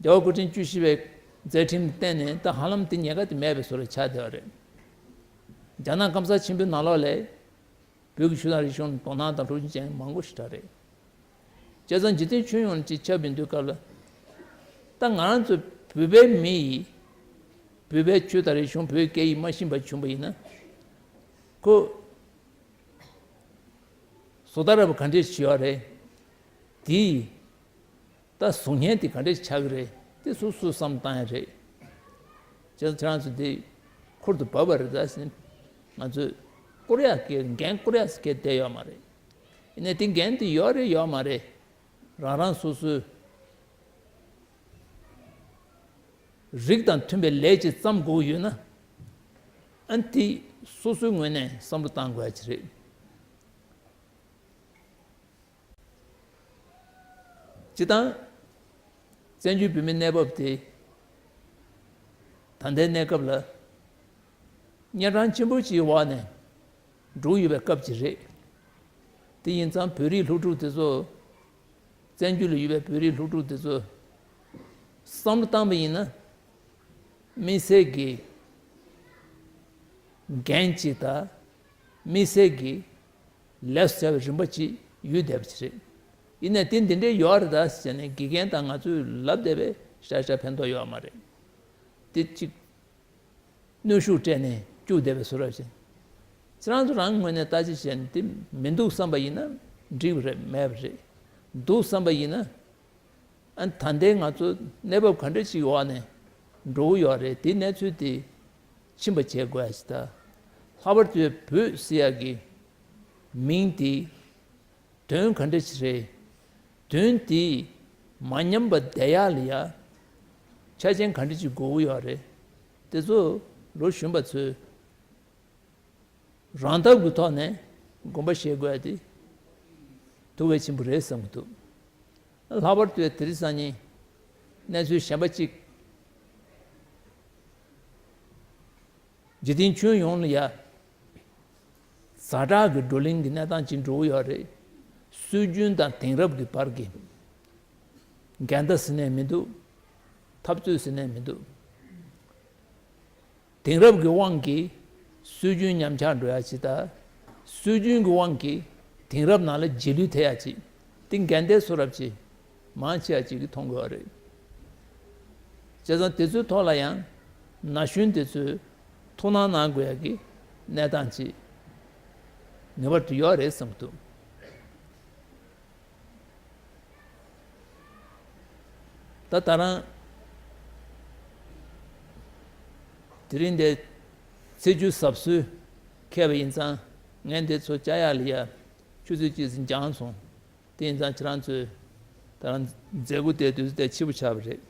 རྒྱལ་བ་སྐུ་ཕྲེང་བཅུ་བཞི་པའི་མཛད་འཕྲིན་ལ་བརྟེན་ནས་ད་ཧ་ལམ་དེ་ཉེན་ཁ་དེ་མེད་པའི་བཟོ་འདྲ་ཆགས་བསྡད་པ་རེད། རྒྱ་ནག་སྐམ་ས་ཆེན་པོའི་ནང་ལོགས་ལ་བོད་ཀྱི་ཆོས་དང་རིག་གཞུང་ལ་དོ་སྣང་དང་སློབ་སྦྱོང་བྱེད་མཁན་མང་པོ་ཞེ་དྲག་རེད། བྱས་ཙང་འཇིག་རྟེན་ཁྱོན་ཡོངས་ལ་ཅིག་ཁྱབ་ཡོང་དུས་སྐབས་ལ། ད་ང་རང་ཚོ་བོད་པའི་མི་ཡིས་བོད་པའི་ཆོས་དང་རིག་གཞུང་། བོད་སྐད་ཡིག་མ་ཤེས་པ་བྱུང་བ་ཡིན་ན། ཁོ་བཟོ་ལྟ་ར་བ་ག་འདྲས་བྱེད་ཡོད་རེད། དེ་ད་བཟོ་མཁན་དེ་ག་འདྲས་ཆགས་ཀྱི་རེད། དེ་སོ་སོས་བསམ་བློ་བཏང་ཡ་རེད། བྱས་ཙང་ཁྱེད་རང་ཚོ་དེ་ཁུར་དུ་བབས་པ་རེད། ད་ཟིན་ང་ཚོས་བསྐུར་ཡ་གི་འགན་བསྐུར་ཡ་ཟེར་མཁན་དེ་ཡོད་མ་རེད། ཡིན་ནའི་དེ་འགན་དེ་ཡོད་རེད་ཡོད་མ་རེད། རང་རང་སོ་སོའི་རིགས་དང་མཐུན་པའི་ལས་ཅིག་བརྩམ་དགོས་ཡོད་ན། ཨ་ནི་དེ་སོ་སོའི་ངོས་ནས་བསམ་བློ་བཏང་དགོས་ཡ་ཅིག་རེད། སྤྱིར་བཏང་། བཙན་བྱོལ་བོད་མིའི་གནས་བབ་དེ་ད་ལྟའི་གནས་སྐབས་ལ་གཉན་འཕྲང་ཆེན་པོ་ཅིག་འོག་ནས་འགྲོ་ཡོད་པའི་སྐབས་ཅིག་རེད། དེ་ཡིན་ཙང་བོད་རིགས་སློབ་ཕྲུག་དེ་ཚོ། བཙན་བྱོལ་ལ་ཡོད་པའི་བོད་རིགས་སློབ་ཕྲུག་དེ་ཚོ་བསམ་བློ་བཏང་པ་ཡིན་ན། དམིགས་བསལ་གྱི་འགན་ཅིག་དང་། དམིགས་བསལ་གྱི་ལས་སུ་བྱ་བའི་རིམ་པ་ཅིག་ཡོད་བསྡད་པ་ཅིག་རེད། ཡིན་ནའི་དེ་འདི་འདྲའི་ཡོད་རེད་ད་ཟེར་ནས་དགེ་རྒན་དང་ང་ཚོས་ལབ་བསྡད་པས་ཤ་ཤ་ཕན་ཐོགས་ཡོད་མ་རེད། དེ་གཅིག་གནོན་ཤུགས་སྤྲད་ནས་བཅུག་བསྡད་པའི་བཟོ་འདྲ་ཞིག་ཁྱེད་རང་ཚོ་རང་ངོས་ནས་ལྟ་ཅི་བྱས་ནས་དེ་མི་འདུག་བསམ་པ་ཡིན་ན་འགྲིག་པ་རེད། མེད་པ་རེད། འདུག་བསམ་པ་ཡིན་ན། ཨ་ནི་ད་ལྟའི་ང་ཚོ་གནས་བབ་ག་འདྲ་ཞིག་འོག་ནས་འགྲོ་གི་ཡོད་རེད། དེའི་གནས་ཚུལ་དེ་ཕྱིན་པ་བྱེད་དགོས་ཡ་ཞིག་དང་། ལྷག་པར་དུ་བོད་ཟེར་ཡ་གི་མིང་དེ་དོན་ག་འདྲ་ཞིག་རེད། དོན་དེ་མ་ཉམས་པ་བསྡད་ཡག་ལ་ཡ་ཆ་རྐྱེན་ག་འདྲ་ཞིག་དགོས་ཀྱི་ཡོད་རེད། དེ་ཚོ་ལོ་གཞོན་པ་ཚོས་རང་ཐབས་ཀྱི་ཐོག་ནས་དགོངས་པ་བཞེས་དགོས་ཡ་དེ་ཐུགས་གལ་ཆེན་པོ་རེད་བསམ་གྱི་འདུག་ལྷག་པར་དུ་དེ་རིང་སང་ཉིན་གནས་ཚུལ་གཞན་པ་གཅིག་འཇིག་རྟེན་ཁྱོན་ཡོངས་ལ་ཡ་ཛ་དྲག་གི་བགྲོ་གླེང་གི་གནས་སྟངས་ཅིག་འགྲོ་གི་ཡོད་རེད། སྲོལ་རྒྱུན་དང་དེང་རབས་ཀྱི་བར་གྱི་འགལ་ཟླ་ཟེར་ནས་མི་འདུག་འཐབ་རྩོད་ཟེར་ནས་མི་འདུག་དེང་རབས་ཀྱི་དབང་གིས་སྲོལ་རྒྱུན་ཉམས་ཆག་འགྲོ་ཡ་ཅིག་དང་། སྲོལ་རྒྱུན་གྱི་དབང་གིས་དེང་རབས་ནང་ལ་རྗེས་ལུས་ཐེབས་ཡ་ཅིག་དེ་འགལ་ཟླའི་བཟོ་འདྲ་ཅིག་མང་ཆེ་བ་ཅིག་གིས་མཐོང་དགོས་པ་རེད། བྱས་ཙང་དེ་ཚོའི་ཐོག་ལ་ཡང་ན་གཞོན་དེ་ཚོས་ཐུགས་སྣང་གནང་དགོས་ཡ་གི་གནས་སྟངས་ཅིག་ངེས་པར་དུ་ཡོད་རེད་བསམ་གྱི་འདུག་ད་ད་རང་དེ་རིང་འདིར་ཚེས་བཅུ་གཟབ་གསོལ་འཁེལ་བ་ཡིན་ཙང་། ངས་འདི་ཚོ་བཅར་ཡག་ལ་ཡ་ཆུ་ཚོད་གཅིག་ཙམ་འགྱངས་སོང་། དེ་ཡིན་ཙང་ཁྱེད་རང་ཚོས་ད་རང་མཛད་སྒོ་དེ་དུས་ཚོད་དེ་ཕྱི་པོ་ཆགས་པ་རེད།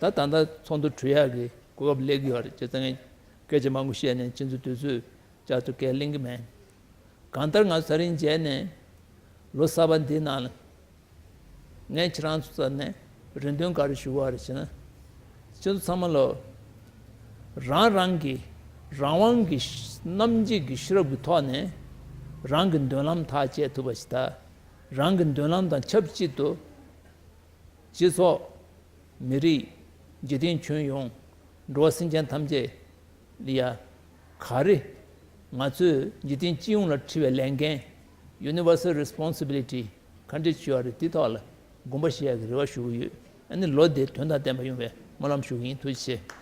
ད་ད་ལྟ་ཚོགས་འདུ་གྲོལ་ཡག་གི་གོ་སྐབས་སླེབས་ཀྱི་ཡོད་རེད། བྱས་ཙང་ངས་སྐད་ཆ་མང་པོ་བཤད་ནས་ཁྱེད་ཚོའི་དུས་ཚོད་བསྐྱར་དུ་འགན་ལེན་གྱི་མེད། གང་ལྟར་ང་ཚོ་ད་རིང་མཇལ་ནས་ལོ་གསར་པ་འདི་ནང་ལ། ངས་ཁྱེད་རང་ཚོ་རྩ་ནས་རེ་འདུན་ག་རེ་ཞུ་བ་རེད་ཟེར་ན། ཁྱེད་ཚོ་ཚང་མ་ལོ། རང་རང་གི་རང་དབང་གི་རྣམ་འབྱེད་ཀྱི་ཤེས་རབ་ཀྱི་ཐོག་ནས་རང་གི་མདུན་ལམ་ཐག་བཅད་ཐུབ་པ་ཞིག་དང་། རང་གི་མདུན་ལམ་དང་ཆབས་ཅིག་ཏུ་སྤྱི་ཚོགས། མི་རིགས། འཇིག་རྟེན་ཁྱོན་ཡོངས། འགྲོ་བ་སེམས་ཅན་ཐམས་ཅད་ལ་ཡ། ག་རེ། ང་ཚོས་འཇིག་རྟེན་སྤྱི་ཡོངས་ལ་འཁྲི་བའི་ལས་འགན། Universal Responsibility ག་འདྲ་ཅིག་ཡོད་རེད། དེ་ཐོག་ལ་དགོངས་པ་བཞེས་ཡག་གི་རེ་བ་ཞུ་གི་ཡོད། ཨ་ནི་ལོ་འདིར་དོན་དང་ལྡན་པ་ཡོང་བའི་སྨོན་ལམ་ཞུ་གི་ཡིན། ཐུགས་རྗེ་ཆེ།